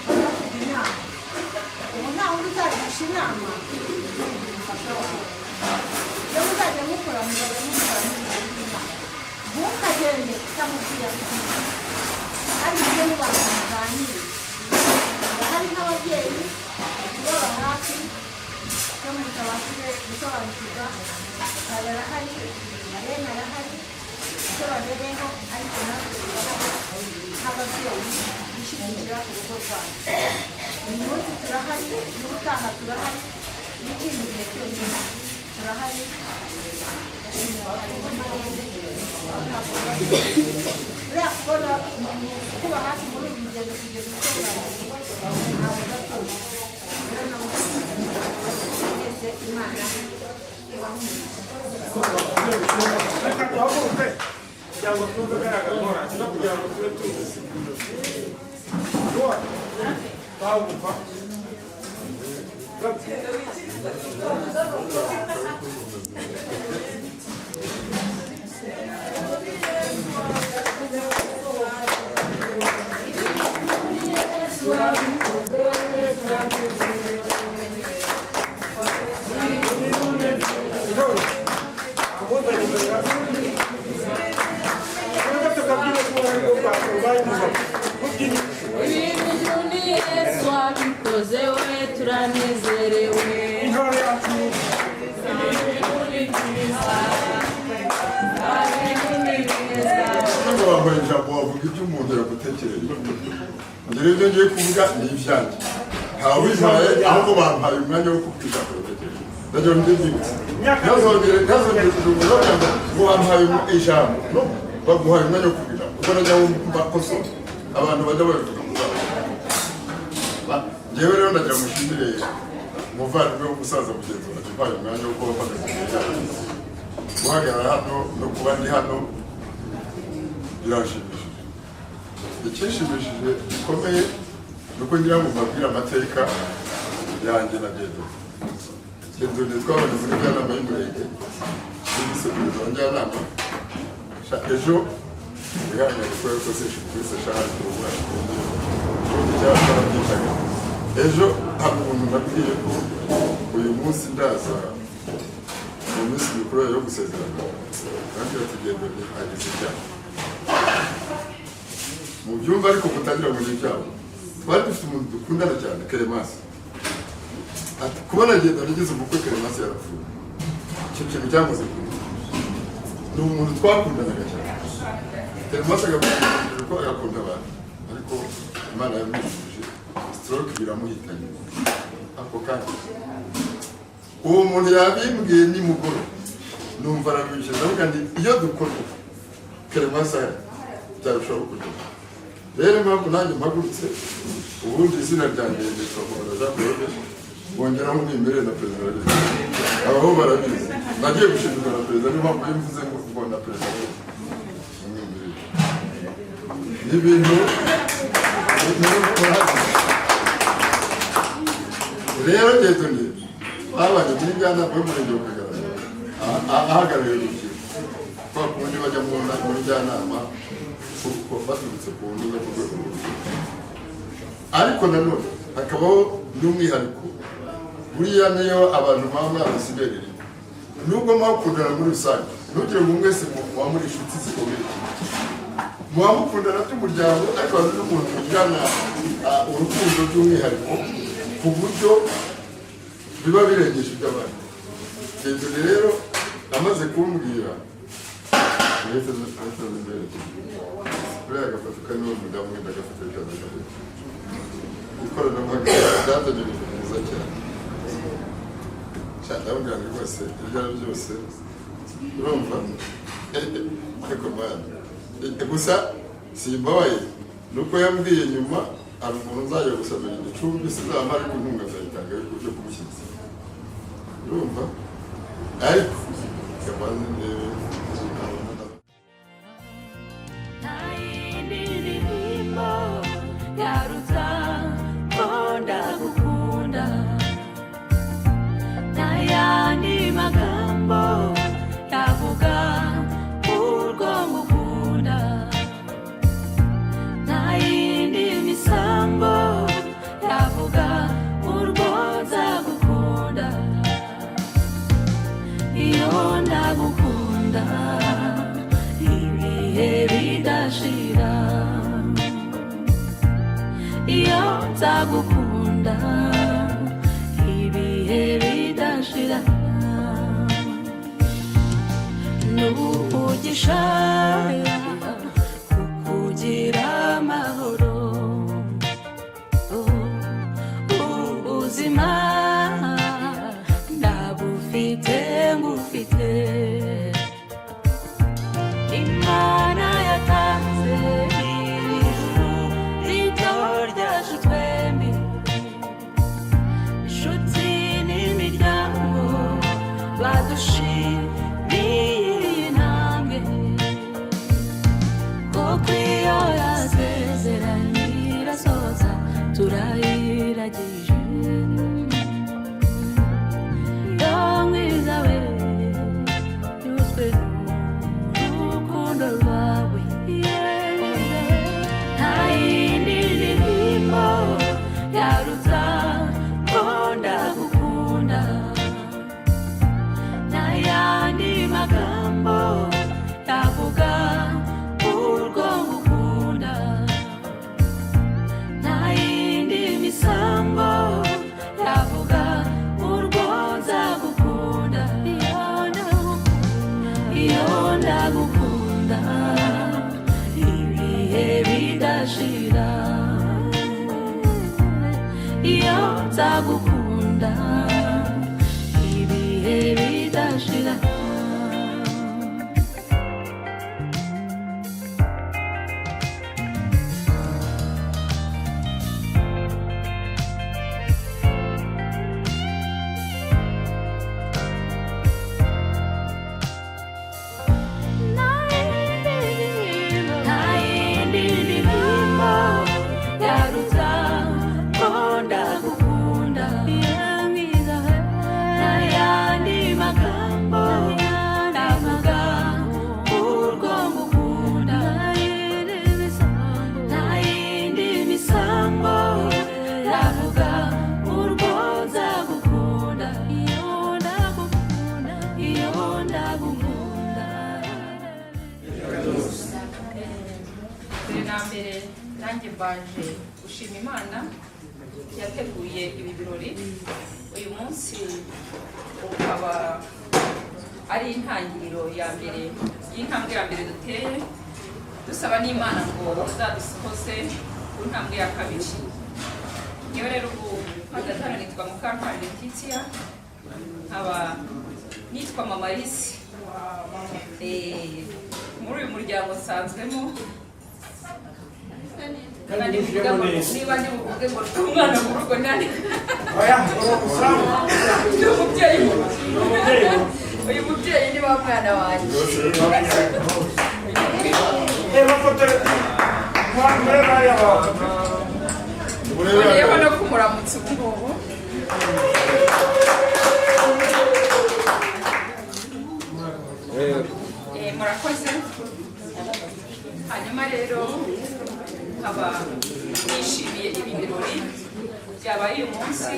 bakujya inama. Ubu nta wundi uzagisha inama umufasha wawe. Iyo muzajya mukora, muzajya mukora mugira inama. Ntukagende utamubwira kandi mujye mubanza muganire. Hari nk'ababyeyi baba hafi yo mutabashije gusobanukirwa, barahari, marene arahari, icyo babereho, ariko natwe turahari nk'ababyeyi gushyigikira urugo rwacu. Uyu munsi turahari, n'ubutaha turahari, n'ikindi gihe cyose turahari. Uriya kubona umuntu ukuba hafi muri uru rugendo kugeza usobanukirwa ntabwo gato. Rero nabo mwese, Imana ibahe umugisha. Reka duhaguruke kugira ngo twumve kariya gakora no kugira ngo tube tuzi. Bahaguruka. Ibintu ni Yesu wabikoze we, turanezerewe. Intore yacu. Ibintu ni byiza, ibintu ni byiza. Ntabwo wambaye ijambo wavuga ibyo umuntu yagutekereje. Njye rero ibyo ngiye kuvuga ni ibyanjye, ntawimpaye, ahubwo bampaye umwanya wo kuvuga ijambo batekereje. Ndagira ngo mbyibutse, ntazongere ntazongere kujugunya ngo bampaye ijambo. No baguhaye umwanya wo kuvuga ijambo, ubwo najya mbakosora abantu bajya babivuga mu zabo. Njyewe rero ndagira ngo nshimire umuvandimwe w'umusaza mugenzi wanjye umpaye umwanya wo kuba mpagaze imbere yanyu. Guhagarara hano no kuba ndi hano birashimishije. Icyishimishije gikomeye ni uko ngira ngo mbabwire amateka yanjye na Dieudonné. Dieudonné twabonye muri njyanama y'umurenge, muri visi perezida wa njyanama. Ejo wihangane kuko yakoze kuri seshahari ku rubuga ubundi cyaba twarabyitaga. Ejo hari umuntu nabwiye ko uyu munsi ndaza mu minsi mikuru yo gusezerana, kandi ati Dieudonné agize ibyago mu byumba, ariko mutangira ngo ni ibyago. Twari dufite umuntu dukundana cyane, Keremasi, ati kubona Dieudonné agize ubukwe, Keremasi yarapfuye. Icyo kintu cyamuze kure. Ni umuntu twakundanaga cyane, Keremasi agakunda urubyiruko, agakunda abantu, ariko Imana yamwishuje stroke biramuhitanye ako kanya. Uwo muntu yabimbwiye nimugoroba, numva arabishe, ndavuga nti iyo dukora ubukwe Keremasi ahari byarushaho kuryoha. Rero impamvu nanjye mpagurutse, ubundi izina ryanjye nitwa Nkunda Jean Claude, bongeraho umwimerere na perezida wa leta, abaho barabizi. Nagiye gushimirwa na perezida, niyo mpamvu iyo mvuze ngo ngo na perezida wa leta umwimerere ni ibintu. Rero Dieudonné babanye muri njyanama y'umurenge wa Kagarama, ahagarariye urubyiruko, kwa kundi bajya muri njyanama kuko baturutse ku ntuza ku rwego rw'urubyiruko. Ariko nanone hakabaho n'umwihariko, buriya niyo abantu baba mwarasigaye nubwo mwakundana muri rusange, ntugire ngo mwese muba muri inshuti zikomeye, muba mukundana by'umuryango, ariko hari n'umuntu mugirana urukundo by'umwihariko ku buryo biba birengeje iby'abandi. Dieudonné rero amaze kumbwira ndetse imbere, buriya agafoto karimo umudamu wenda agafata bikaza. Ikoranabuhanga ryazanye ibintu byiza cyane cyane. Ndababwira ngo rwose ibyo ari byo byose, urumva, ariko mwana gusa simbabaye nuko yambwiye nyuma, hari umuntu nzajya gusabira igicumbi, sizaba, ariko inkunga nzayitanga yo kumushyigikira, urumva, ariko kabanze ndebe nabona. Indirimbo yaruta ko ndagukunda, n'ayandi magambo yavuga urwo ngukunda, nta yindi misango yavuga urwo nzagukunda. Iyo ndagukunda ibihe bidashira, iyo nzagukunda ibihe bidashira, n'umugisha kukugira amahoro, ubuzima ndabufite ngufite. Imana yatanze ijuru rito ryacu twembi, inshuti n'imiryango badushimiye iyi ntambwe, kuko iyo yasezeranye irasoza, turayiragije. Yo mwiza we, nyuzwe n'urukundo rwawe. Nta yindi ndirimbo yaruta ko ndagukunda, n'ayandi magambo yavuga urwo ngukunda, nta yindi misango yavuga urwo nzagukunda. Iyo ndagukunda, iyo ndagukunda ibihe bidashira, iyo nzagukunda ibihe bidashira. Nta yindi ndirimbo yaruta ko ndagukunda, n'ayandi magambo navuga urwo ngukunda, nta yindi misango yavuga urwo nzagukunda. Iyo ndagukunda, iyo ndagukunda. Mbere na mbere nanjye mbanje gushima Imana yateguye ibi birori. Uyu munsi ukaba ari intangiriro ya mbere y'intambwe ya mbere duteye, dusaba n'Imana ngo izadusohoze ku ntambwe ya kabiri. Niyo rero ubu mpagaze hano nitwa Mukantwari Letitia, nkaba nitwa Mama Lisi. Muri uyu muryango nsanzwemo. Kandi wishyiremo neza. Niba ndi buvuge ngo ndi umwana mu rugo nani? Oya, usanga. Ndi umubyeyi mu rugo. Umubyeyi mu rugo. Uyu mubyeyi ni wa mwana wanjye. Bafotore muri bariya bafoto. Mboneyeho no kumuramutsa ubu ngubu. Murakoze. Hanyuma rero nkaba nishimiye ibi birori byabaye uyu munsi.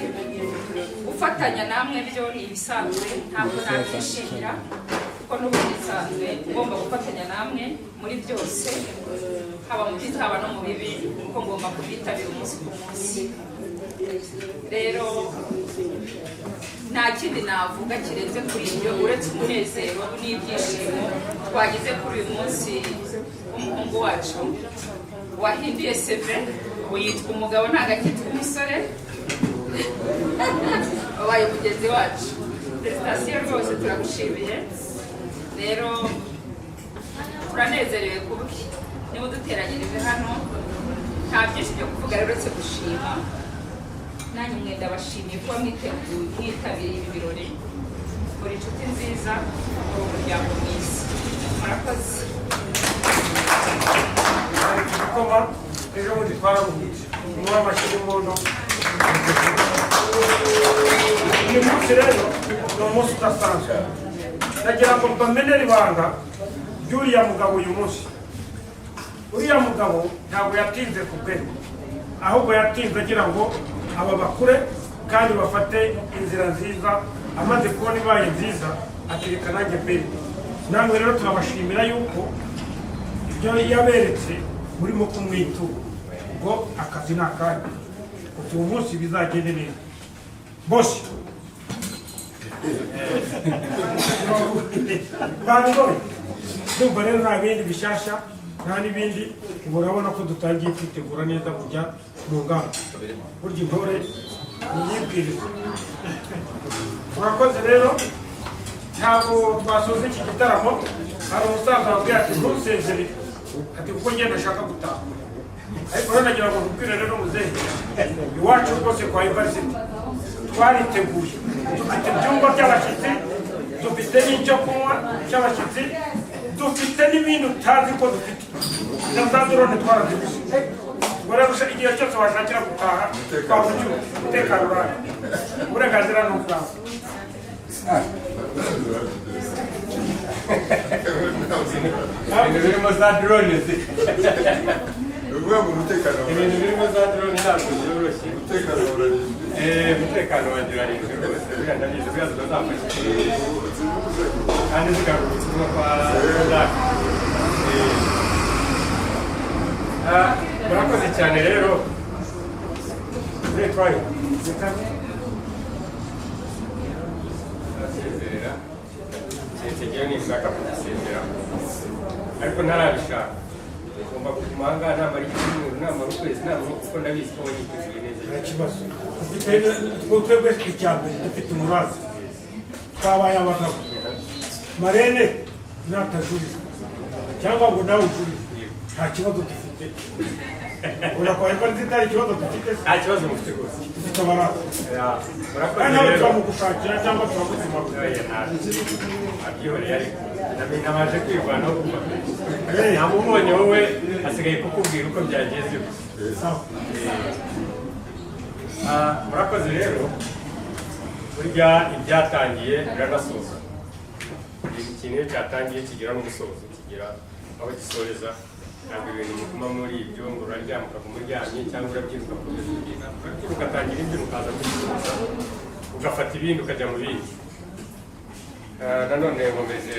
Gufatanya namwe byo ni ibisanzwe, ntabwo nabyishimira kuko n'ubundi nsanzwe ngomba gufatanya namwe muri byose, haba mu byiza haba no mu bibi, kuko ngomba kubyitabira umunsi ku munsi. Rero nta kindi navuga kirenze kuri ibyo, uretse umunezero n'ibyishimo twagize kuri uyu munsi w'umuhungu wacu wahinduye seve, ubu yitwa umugabo, ntabwo akitwa umwana. musore, wabaye mugenzi wacu. Félicitations rwose, turagushimiye. Rero turanezerewe kubwe niba uduteranyirije hano. Nta byinshi byo kuvuga rero uretse gushima. Nanjye mwe ndabashimiye kuba mwiteguye, mwitabiriye ibi birori. Muri inshuti nziza, muri umuryango mwiza. Murakoze. Igikoma ejo bundi twaramuhije, umuha amashyi y'impundu. Uyu munsi rero ni umunsi udasanzwe. Ndagira ngo mbamenere ibanga ry'uriya mugabo. Uyu munsi uriya mugabo ntabwo yatinze ku bwe, ahubwo yatinze agira ngo aba bakure kandi bafate inzira nziza. Amaze kubona ibaye nziza, atereka nanjye mbere. Namwe rero turabashimira yuko ibyo yaberetse murimo kumwitura. Ubwo akazi ni akanyu, kuva uwo munsi bizagende neza bose babibonye. Ndumva rero nta bindi bishyashya, nta n'ibindi. Ubu urabona ko dutangiye kwitegura neza kujya mu ngamba. Burya intore ntiyibwiriza. Murakoze rero. Ntabwo twasoza iki gitaramo. Hari umusaza wabwiye ati: "Ntusezere," ati: "Kuko ngenda ashaka gutaha." Ariko rero nagira ngo nkubwire rero muzehe, iwacu rwose kwa Evariste twariteguye. Dufite ibyumba by'abashyitsi, dufite n'icyo kunywa cy'abashyitsi, dufite n'ibindi utazi ko dufite, na za drone twaraziguze. Ubwo rero igihe cyose washakira gutaha twakucyura. Umutekano urahari, uburenganzira ni ubwawe. Ibintu birimo za drone. Ni ukuvuga ngo umutekano. Ibintu birimo za drone ntabwo byoroshye. Umutekano urarinzwe. Umutekano wanjye urarinzwe rwose. Buriya ndabizi, buriya zitazamfasha kandi zigarura ubutumwa kwa Jacques. Murakoze cyane rero. Zitwaye arasezerera, keretse njyewe nishaka kumusezera, ariko ntarabishaka. Ngomba kuguma aha ngaha, namara icyumweru, namara ukwezi, namara, kuko ndabizi ko wanyiteguye neza. Nta kibazo dufite. Twebwe icya mbere dufite umuraza, twabaye abagabo. Marraine natajurira cyangwa ngo nawe ujurire, nta kibazo dufite. Urakora ko zitari ikibazo dufite. Nta kibazo mufite rwose. Dufite abaraza. Murakoze. Kandi nawe Rero turamugushakira cyangwa turagutuma. Abyihoreye, ariko nabanje kwivanaho kuva namubonye. Wowe asigaye kukubwira uko byagenze gusa. Murakoze rero. Burya ibyatangiye biranasoza. Ikintu iyo cyatangiye kigira n'umusozo, kigira aho gisoreza. Ntabwo ibintu muguma muri ibyo ngo uraryama ukaguma uryamye, cyangwa urabyiruka ugakomeza ubyina. Urabyiruka ugatangira imbyino, ukaza kuzisoza, ugafata ibindi ukajya mu bindi. Nanone nkomeje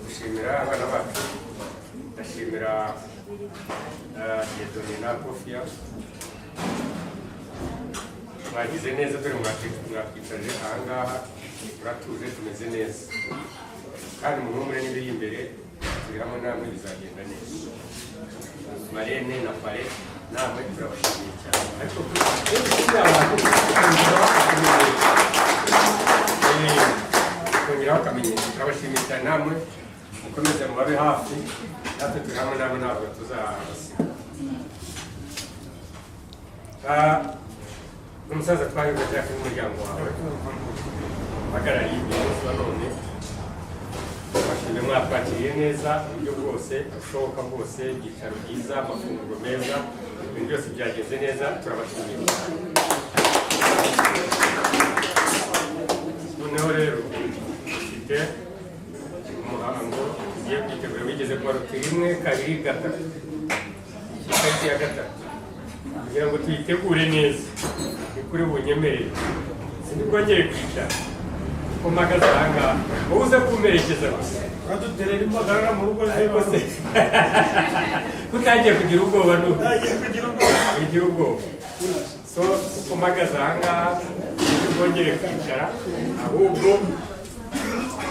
gushimira abana bacu. Ndashimira Dieudonné na Kofia, mwagize neza. Dore mwatwicaje ahangaha, turatuje, tumeze neza, kandi muhumure, n'ibiri imbere turi hamwe namwe, bizagenda neza. Marraine na parrain, namwe turabashimiye cyane. Ariko kuri abantu kongeraho akamenyetso, turabashimiye cyane. Namwe mukomeze mubabe hafi, natwe turi hamwe namwe, ntabwo tuzabasiga. Umusaza Twahirwa Jacques n'umuryango wawe uhagarariye uyu munsi wa none, bashimye, mwatwakiriye neza uburyo bwose bushoboka bwose, ibyicaro byiza, amafunguro meza, ibintu byose byagenze neza, turabashimiye cyane. Noneho rero dufite umuhango tugiye kwitegura wigeze kubaruta rimwe, kabiri, gatatu, itariki ya gatatu, kugira ngo tuyitegure neza. Ni kuri bunyemerere, sinibwongere kwicara kuko mpagaze aha ngaha, wowe uze kumperekeza gusa. Uraduterera impagarara mu rugo. Ariko se kutangiye kugira ubwoba n'ubu? Utangiye kugira ubwoba. Kugira ubwoba. So uko mpagaze aha ngaha, ntibwongere kwicara, ahubwo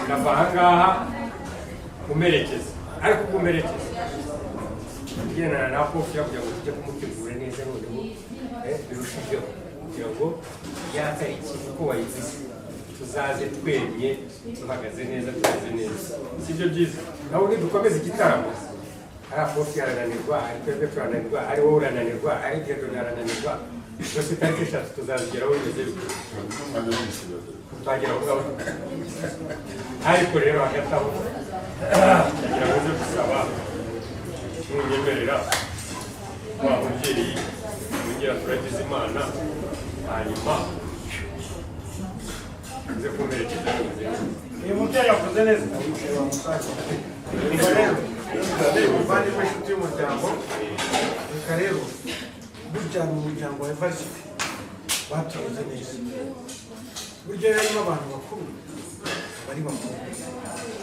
ndava aha ngaha umerekeza. Ariko uko umerekeza ugendana na kofi kugira ngo tujye kumutegura neza noneho. Birushijeho kugira ngo ya tariki uko wayivuze tuzaze twemye, duhagaze neza, tumeze neza, sibyo byiza? Nawe nidukomeza igitaramo, ari afofi arananirwa, ari twebwe turananirwa, ari wowe urananirwa, ari Dieudonné arananirwa. Gusa itariki 3 tuzazigeraho bimeze bityo, twagera aho ngaho. Ariko rero hagati aho ndagira ngo nze gusaba, nunyemerera, wa mubyeyi wongera turagize Imana, hanyuma uze kumperekeza bimeze neza. Uyu mubyeyi yavuze neza. Ubwo rero, muvandimwe, inshuti y'umuryango, reka rero, burya mu muryango wa Evariste batuvuze neza. Burya iyo harimo abantu bakuru, bari bakuru,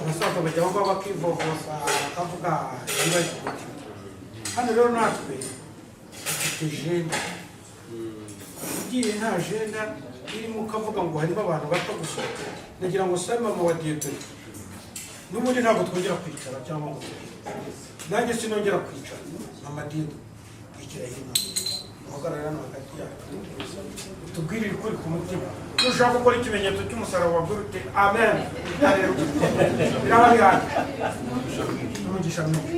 abasaza bajya aho ngaho bakivovosa, bakavuga ibibari ku mutima. Hano rero natwe dufite agenda. Ugiye nta agenda irimo, ukavuga ngo harimo abantu bato gusa, ndagira ngo sabe mama wa Dieudonné, n'ubundi ntabwo twongera kwicara cyangwa ngo tugende, nanjye sinongera kwicara. Mama Dieudonné, yicara hino, uhagarare hano hagati yacu, utubwire ibikuri ku mutima. Nushaka gukora ikimenyetso cy'umusaraba, wabwira uti "Amen". Biraba bihagije. Umugisha mwinshi.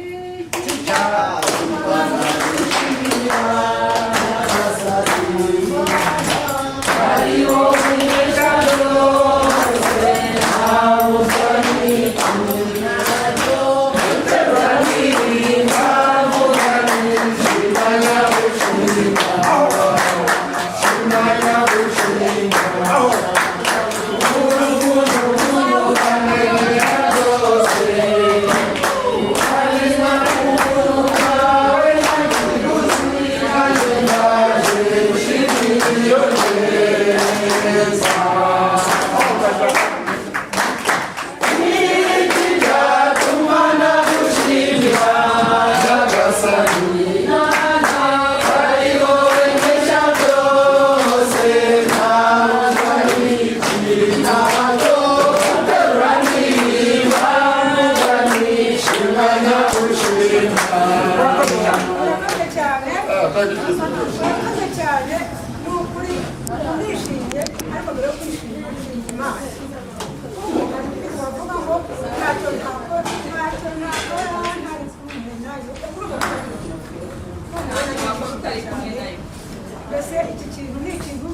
Urakoze cyane, urakoze cyane. Ni ukuri ndishimye, ariko mbere yo kwishima nshimye Imana. Bavuga ngo ntacyo ntakora, ntacyo nakora ntari kumwe nayo. Utari kumwe nayo. Mbese iki kintu ni ikintu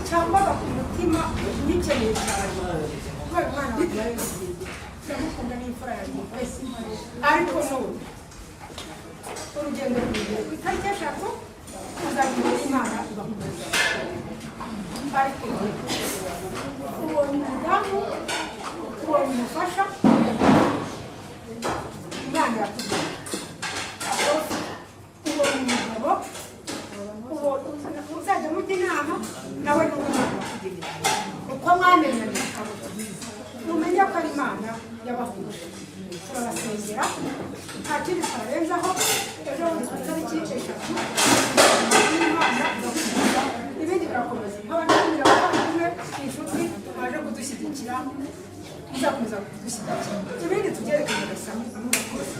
cyambaga ku mutima, ngikeneye cyane kubera umwana wanjye yari, ndamukunda, n'imfura yanjye wese. Ariko none urugendo rurerure, ku itariki 3 tuzajya imbere y'Imana ibakomeza. Ariko ubonye umudamu, ubonye umufasha Imana yakubwiye, ubonye umugabo uzajya mujya inama nawe, ni Imana yakugiriye. Uko mwamenyanye ntabwo tubizi, mumenye ko ari Imana yabahuje. Turabasengera, nta kindi twarenzaho. Ejo bundi ku itariki 3 Imana iragusubiza, ibindi birakomeza. Nkaba nshimira abavandimwe, inshuti baje kudushyigikira, muzakomeza kudushyigikira, ibindi tubyerekane gusa. Murakoze.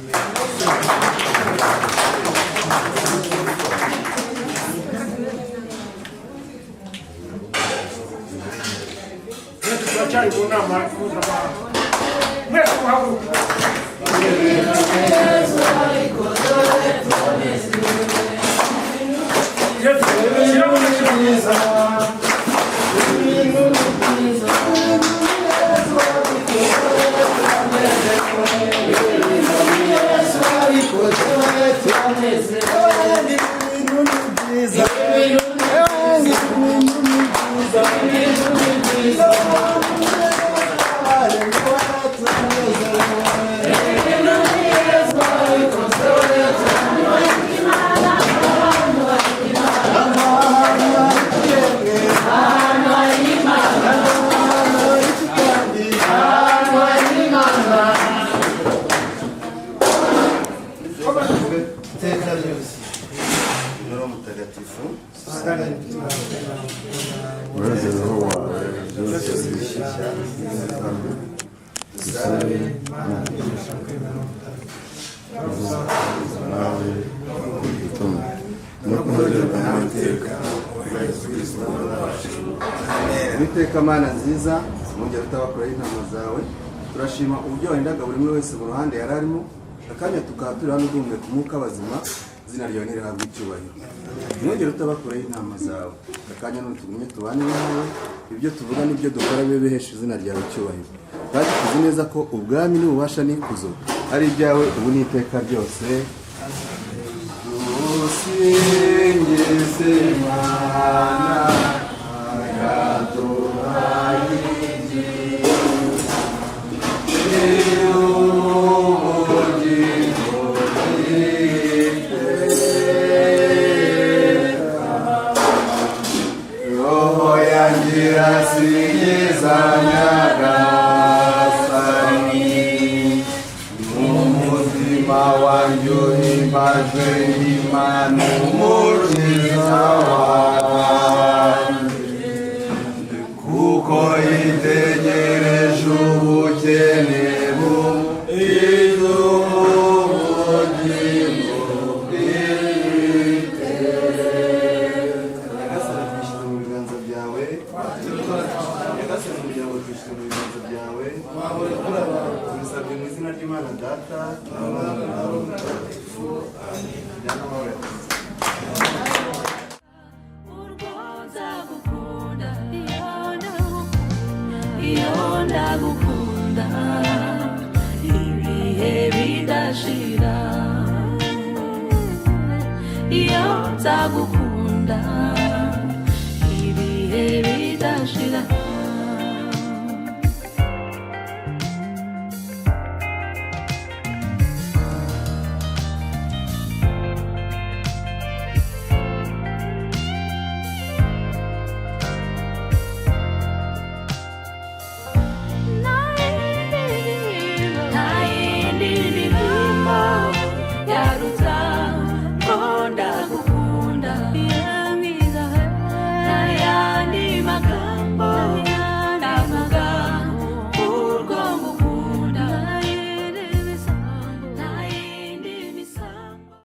Twese turacyari mu nama mpuzamahanga, mwese muhaguruke. Shyiraho umutima mwiza. Iteka ryose. Roho Mutagatifu. Uweze roho wawe byose bishyashya. Dusabe nawe utume. No kunogerwa nawe iteka, Yesu Kristo Umwami wacu. Uwiteka Mana nziza, mwongera utabakoraho intama zawe, turashima uburyo warindaga buri umwe wese mu ruhande yari arimo, akanya tukaba turi hano duhumeka umwuka w'abazima, izina ryawe ntirihabwe icyubahiro. Mwongere utabakoraho intama zawe, akanya none tugumye tubane nawe, ibyo tuvuga n'ibyo dukora bibe bihesha izina ryawe icyubahiro, kandi tuzi neza ko ubwami n'ububasha n'ikuzo ari ibyawe ubu n'iteka ryose. Dusingize Imana yaduhaye ibyiza, ubugingo bw'iteka. Roho yanjye irasingiza Nyagasani, n'umutima wanjye uhimbajwe n'Imana Umukiza wanjye, kuko yitegereje ubukene bw'ubugingo bw'iteka. Nyagasani, twishyize mu biganza byawe. Nyagasani, umuryango twishyize mu biganza byawe, tubisabye mu izina ry'Imana Data na Mwana na Roho Mutagatifu. Jyana amahoro ya Kristo. Nzagukunda iyo ndagukunda, iyo ndagukunda ibihe bidashira, iyo nzagukunda ibihe bidashira.